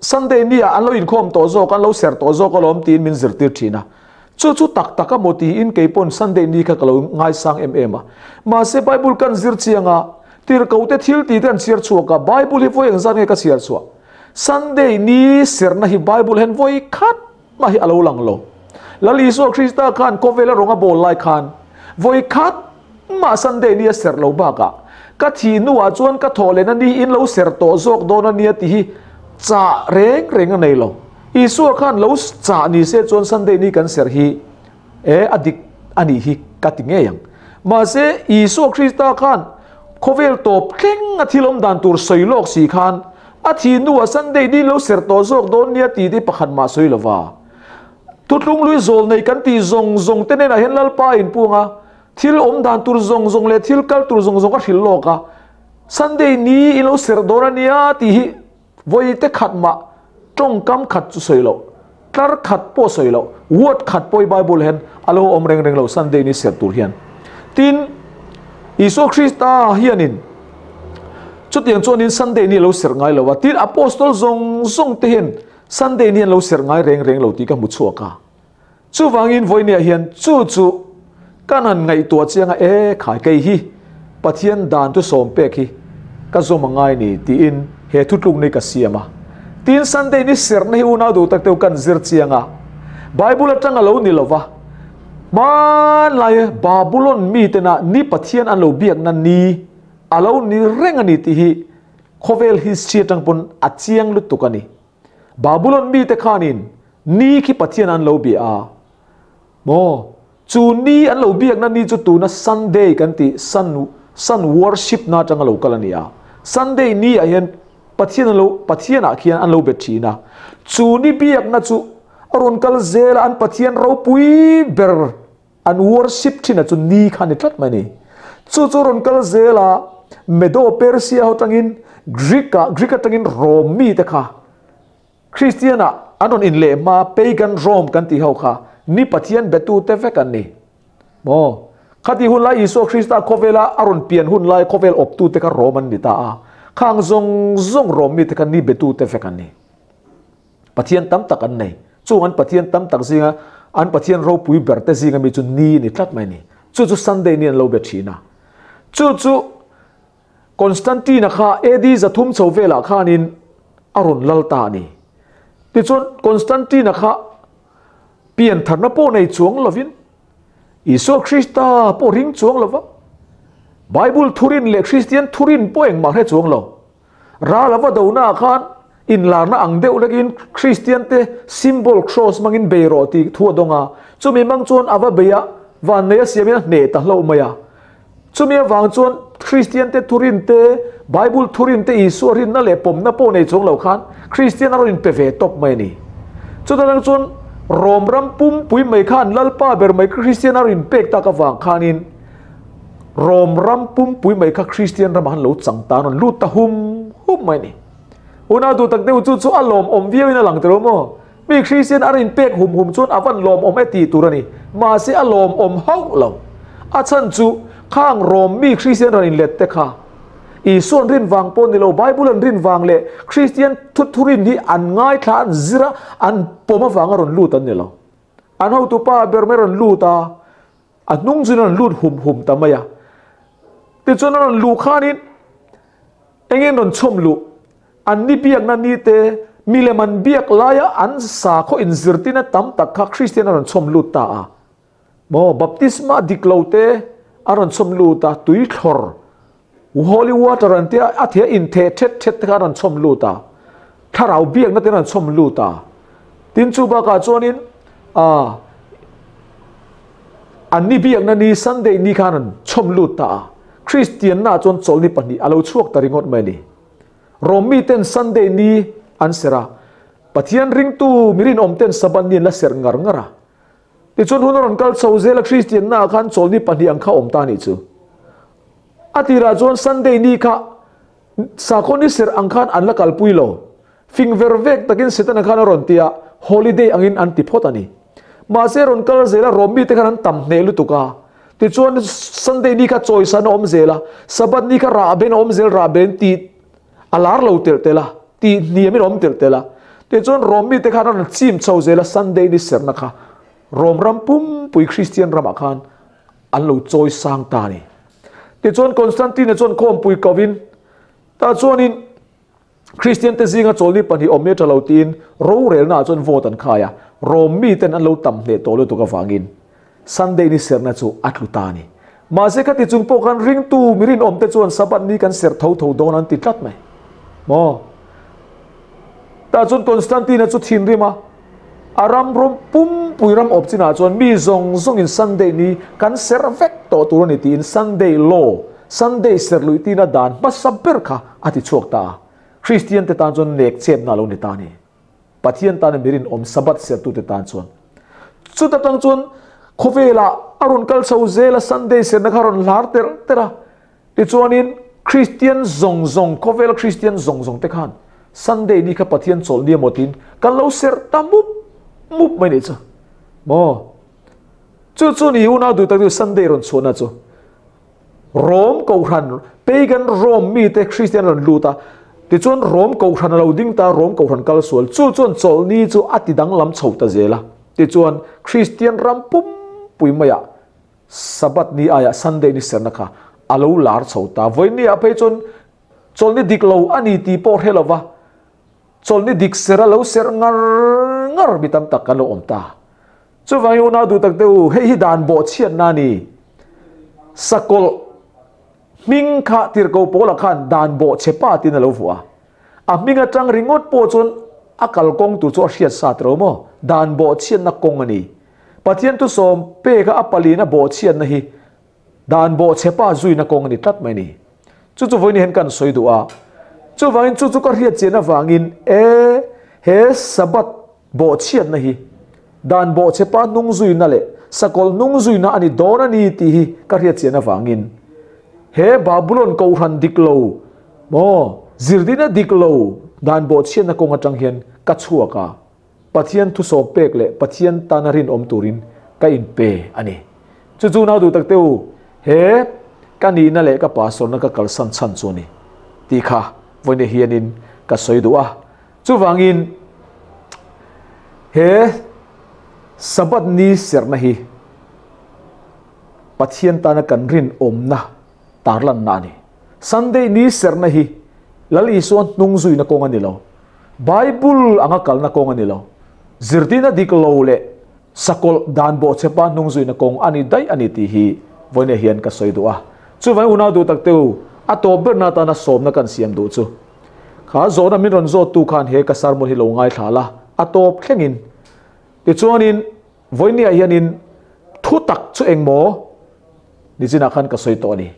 Sunday ni ah an lo inkhawm tawh zawk, an lo serh tawh zawk alawm tiin min zirtir thin a. Chu chu tak tak a maw tiin kei pawn Sunday ni kha ka lo ngaisang em em a. Mahse Bible kan zir chiang a, tirhkoh te thil tih te an chhiar chhuak a, Bible hi vawi engzat nge ka chhiar chhuah? Sunday ni serhna hi Bible hian vawi khat mah hi a lo lang lo. Lal Isua Krista khan khawvela rawng a bawl lai khan vawi khat mah Sunday ni a serh lo bakah ka thih hnuah chuan ka thawh lehna ni in lo serh tawh zawk dawn a nia tih hi chah reng reng a nei lo. Isua khan lo chah ni se chuan Sunday ni kan serh hi e a dik a nih hi ka ti ngei ang. Mahse Isua Krista khan khawvel tawp thleng a thil awm dan tur sawi lawk si khan a thih hnuah Sunday ni lo serh tawh zawk dawn nia tih te pakhat mah sawi lova. Thutlung lui zawl nei kan tih zawng zawng te hnenah hian Lalpa a inpung a, thil awm dan tur zawng zawng leh thil kal tur zawng zawng a hrilh lawk a, Sunday ni i lo serh dawn a nia tih hi vawi te khat mah tawngkam khat chu sawi loh, tlar khat pawh sawi loh, word khat pawh i Bible hian a lo awm reng reng lo Sunday ni serh tur hian. Tin, Isua Krista hianin chutiang chuanin Sunday ni a lo serh ngai lo a, tin Apostol zawng zawng te hian Sunday ni an lo serh ngai reng reng lo tih ka hmu chhuak a. Chuvangin vawinia hian chu chu kan han ngaihtuah chiang a, e khai kei hi Pathian dan chu sawm pek hi ka zawm a ngai ni tiin he thutlukna hi ka siam a. Tin Sunday ni serhna hi unau duh tak deuh kan zir chiang a, Bible atang a lo ni lova, hmanlai Babulon mitena ni Pathian an lo biakna ni a lo ni reng a ni tih hi Khawvel history atang pawn a chiang lutuk a ni. Babulon mite khanin ni khi Pathian an lo bia a. Maw? Chu ni an lo biakna ni chu tuna Sunday kan tih sun sun worship na atanga lo kal a ni a. Sunday ni ah hian Pathian an lo Pathian ah khian an lo be thin a. Chu ni biakna chu a rawn kal zel a an Pathian ropui ber An worship thin a chu ni kha ni tlat mai ni. Chu chu rawn kal zel a, Medo Persia ho tangin Greek ah, Greek atangin Rome mi te kha Christian ah an rawn inleh hma Pagan Rome kan tih ho kha ni Pathian betu te vek an ni. Maw? Khati hun lai Isua Krista khawvela a rawn pian hun lai khawvel awptu te kha Rome an ni ta a. Khang zawng zawng Rome mi te kha ni betu te vek an ni. Pathian tam tak an nei. Chung an Pathian tam tak zinga an Pathian ropui ber te zinga mi chu ni a ni tlat mai a ni. Chu chu Sunday ni an lo be thin a. Chu chu Constantine-a kha AD 300 chho velah khanin a rawn lal ta a ni. Tichuan Constantine-a kha piantharna pawh nei chuang lovin Isua Krista pawh ring chuang lova Bible thurin leh Kristian thurin pawh engmah hre chuang lo. Ral a va donaah khan inlarna ang deuh lekin Kristiante symbol cross hmangin bei rawh tih thu a dawng a, chumi hmang chuan a va bei a, vannei a siamin a hneh ta hlauh mai a. Chumi avang chuan Kristian te thurin te, Bible thurin te, Isua rinna leh pawmna pawh nei chuang lo khan Kristian a rawn inpe ve tawp mai a ni. Chuta tang chuan Rom ram pumpui mai khan Lalpa ber mai Kristian a rawn inpek tak avang khanin Rom ram pumpui mai kha Kristian ramah han lo chang ta, an rawn lut ta hum hum mai a ni. Unau duh tak deuh chu chu a lawmawm viauin a lang tiro maw? Mi Kristian a rin pek hum hum chuan a van lawmawm e tih tur a ni. Mahse a lawmawm hauh lo. A chhan chu khang Rom mi Kristian rawn inlet te kha Isuan rin vang pawh ni lo, Bible an rin vang leh Kristian thuthurin hi an ngaithla an zir a, an pawm avanga rawn lut an ni lo. An hotupa ber mai rawn lut a, a hnung chuan a rawn lut hum hum ta mai a. Tichuan a rawn luh khanin engin rawn chhawm luh? An ni biakna ni te, milem an biak laia an sakhaw inzirtina tam tak kha Kristian a rawn chhawm lut ta a. Maw, baptisma dik lo te a rawn chhawm lut a, tui thlawr, holy water an tia a thia intheh thet thet te kha a rawn chhawm lut a, thlarau biakna te a rawn chhawm lut a. Tin chu bakah chuanin ah an ni biakna ni Sunday ni kha a rawn chhawm lut ta a. Kristianna chuan chawlhni pahnih a lo chhuak ta ringawt mai a ni. Rom miten Sunday ni an serh a, Pathian ringtu mi rinawmten Sabbath ni an la serh ngar ngar a. Tichuan hun a rawn kal chho zel a, Kristianna ah khan chawlhni pahnih ang kha awm ta a nih chu. A tirah chuan Sunday ni kha sakhaw ni serh ang khan an la kalpui lo. Fing ver vek takin Setana khan a rawn ti a, holiday angin an ti phawt a ni. Mahse rawn kal zel a, Rom mite khan an tam hneh lutuk a. Tichuan Sunday ni kha chawisan a awm zel a, Sabbath ni kha rahben a awm zel, rahben tih a lar lo telh telh a, tih hniamin a awm telh telh a. Tichuan Rom mite khan a rawn chim chho zel a, Sunday ni serhna kha Rom ram pumpui Kristian ramah khan an lo chawi sang ta a ni. Tichuan Constantine-a chuan khawmpui kovin, tah chuanin Kristian te zinga chawlni pahnih awm hi a tha lo tiin rorelnaah chuan vote an khai a, Rom miten an lo tam hneh tawh lutuk avangin Sunday ni serhna chu a tlu ta a ni. Mahse khati chung pawh khan ringtu mi rinawm te chuan Sabbath ni kan serh tho tho dawn an ti tlat mai. Maw? Tah chuan Constantine-a chu thinrim a, a ram rawm pumpui ram awp chinah chuan mi zawng zawngin Sunday ni kan serh vek tawh tur a ni tiin Sunday law, Sunday serh luih tina dan hmasa ber kha a ti chhuak ta a. Kristian te tan chuan nek chepna a lo ni ta a ni. Pathian tana mi rinawm Sabbath serhtute tan chuan. Chuta tang chuan khawvelah a rawn kal chho zel a, Sunday serhna kha a rawn hlar terh terh a. Tichuanin Kristian zawng zawng, khawvela Kristian zawng zawng te khan Sunday ni kha Pathian chawlh ni emaw tiin kan lo serh ta mup mup mai nih chu. Maw? Chu chu ni unau duh tak chu Sunday rawn chhuahna chu. Rom Kohhran, Pagan Rome mite Kristian rawn lut a, tichuan Rom Kohhran a lo ding ta, Rom Kohhran kal sual, chu chuan chawlhni chu a ti danglam chho ta zel a. Tichuan Kristian ram pumpui maiah Sabbath ni aiah Sunday ni serna kha a lo lar chho ta. Vawinia phei chuan chawlhni dik lo a ni tih pawh hre lova chawlhni dik ser a lo serh ngar ngar mi tam tak kan lo awm ta. Chuvangin unau duh tak te u, hei hi dan bawhchhiatna a ni. Sakawlh hming kha tirhkoh Paula khan dan bawhchhe pa tiin a lo vuah a. A hming atang ringawt pawh chuan a kalkawng tur chu a hriat sa tiro maw? Dan bawhchhiatna kawng a ni. Pathian thusawm peka a palina bawhchhiatna hi dan bawhchhe pa zuina kawng a ni tlat mai a ni. Chu chu vawiin hian kan sawi duh a. Chuvangin chu chu ka hriat chian avangin e he Sabbath bawhchhiatna hi dan bawhchhe pa hnung zuina leh sakawlh hnung zuina a ni dawn a ni tih hi ka hriat chian avangin he Babulon kohhran dik lo maw zirtirna dik lo dan bawhchhiatna kawng atang hian ka chhuak a. Pathian thusawm pek leh Pathian tana rinawm turin ka inpe a ni. Chu chu nau duh tak te u, he ka nihna leh ka pastorna ka kalsan chhan chu a ni tih kha vawiin hianin ka sawi duh a. Chuvangin he Sabbath ni serhna hi Pathian tana kan rinawmna tarlanna a ni. Sunday ni serhna hi Lal Isua hnung zuina kawng a ni lo. Bible anga kalna kawng a ni lo. Zirtirna dik lo leh sakawlh dan bawhchhepa hnung zuina kawng a ni daih a ni tih hi vawiin hian ka sawi duh a. Chuvangin unau duh tak te u, a tawp berna atana sawmna kan siam duh chu. Kha zawhna min rawn zawttu khan he ka sermon hi lo ngaithla la, a tawp thlengin. Tichuanin vawiin hianin thu tak chu engmaw nichinah khan ka sawi tawh a ni.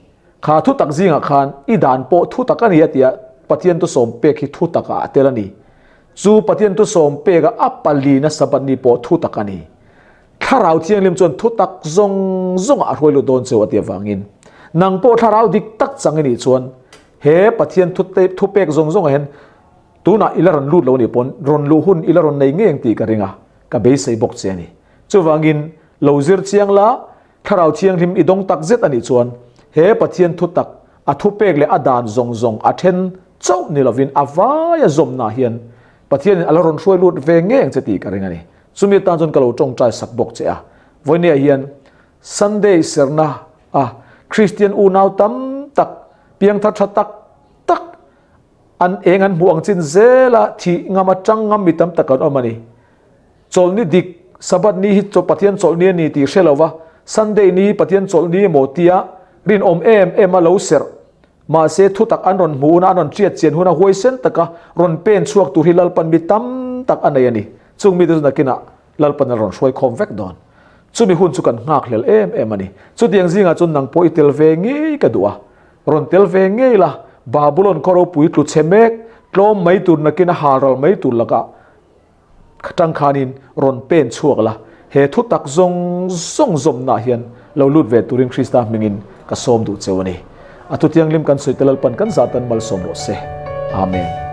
Kha thu tak zingah khan i dan pawh thu tak a ni a tia Pathian thusawm pek hi thu takah a tel a ni. Chu Pathian thusawm peka a palina Sabbath ni pawh thu tak a ni. Thlarau Thianghlim chuan thu tak zawng zawngah a hruai lut dawn cheu a ti avangin nang pawh thlarau dik tak chang i nih chuan he Pathian thu thupek zawng zawngah hian tunah i la rawn lut lo nih pawn rawn luh hun i la rawn nei ngei ang tih ka ring a, ka beisei bawk che a ni. Chuvangin lo zir chiang la, Thlarau Thianghlim i dawng tak zet a nih chuan he Pathian thu tak a thupek leh a dan zawng zawng a then chauh ni lovin a vaia zawmna hian Pathianin a la rawn hruai lut ve ngei ang che tih ka ring a ni. Chumi atan chuan ka lo tawngtai sak bawk che a. Vawinia hian Sunday serna a Kristian unau tam tak, piangthar tha tak tak an eng an hmuh ang chin zela thih ngam atang ngam mi tam tak an awm a ni. Chawlhni dik, Sabbath ni hi Pathian chawlhni a ni tih hre lova, Sunday ni Pathian chawlhni emaw tia rinawm em em a lo serh. Mahse thutak an rawn hmuh huna an rawn hriat chian huna huaisen taka rawn pen chhuak tur hi Lalpan mi tam tak a nei a ni. Chung mite chu nakinah Lalpan a rawn hruai khawm vek dawn. Chumi hun chu kan nghakhlel em em a ni. Chutiang zingah chuan nang pawh i tel ve ngei ka duh a. Rawn tel ve ngei la, Babulon khaw ropui tlu chhe mek, tlawm mai tur nakin a halral mai tur lakah tang khanin rawn pen chhuak la, he thu tak zawng zawng zawmnaah hian lo lut ve turin Krista hmingin ka sawm duh cheu a ni. A thutianghlim kan sawi te Lalpan kan zah tan malsawm rawh se. Amen.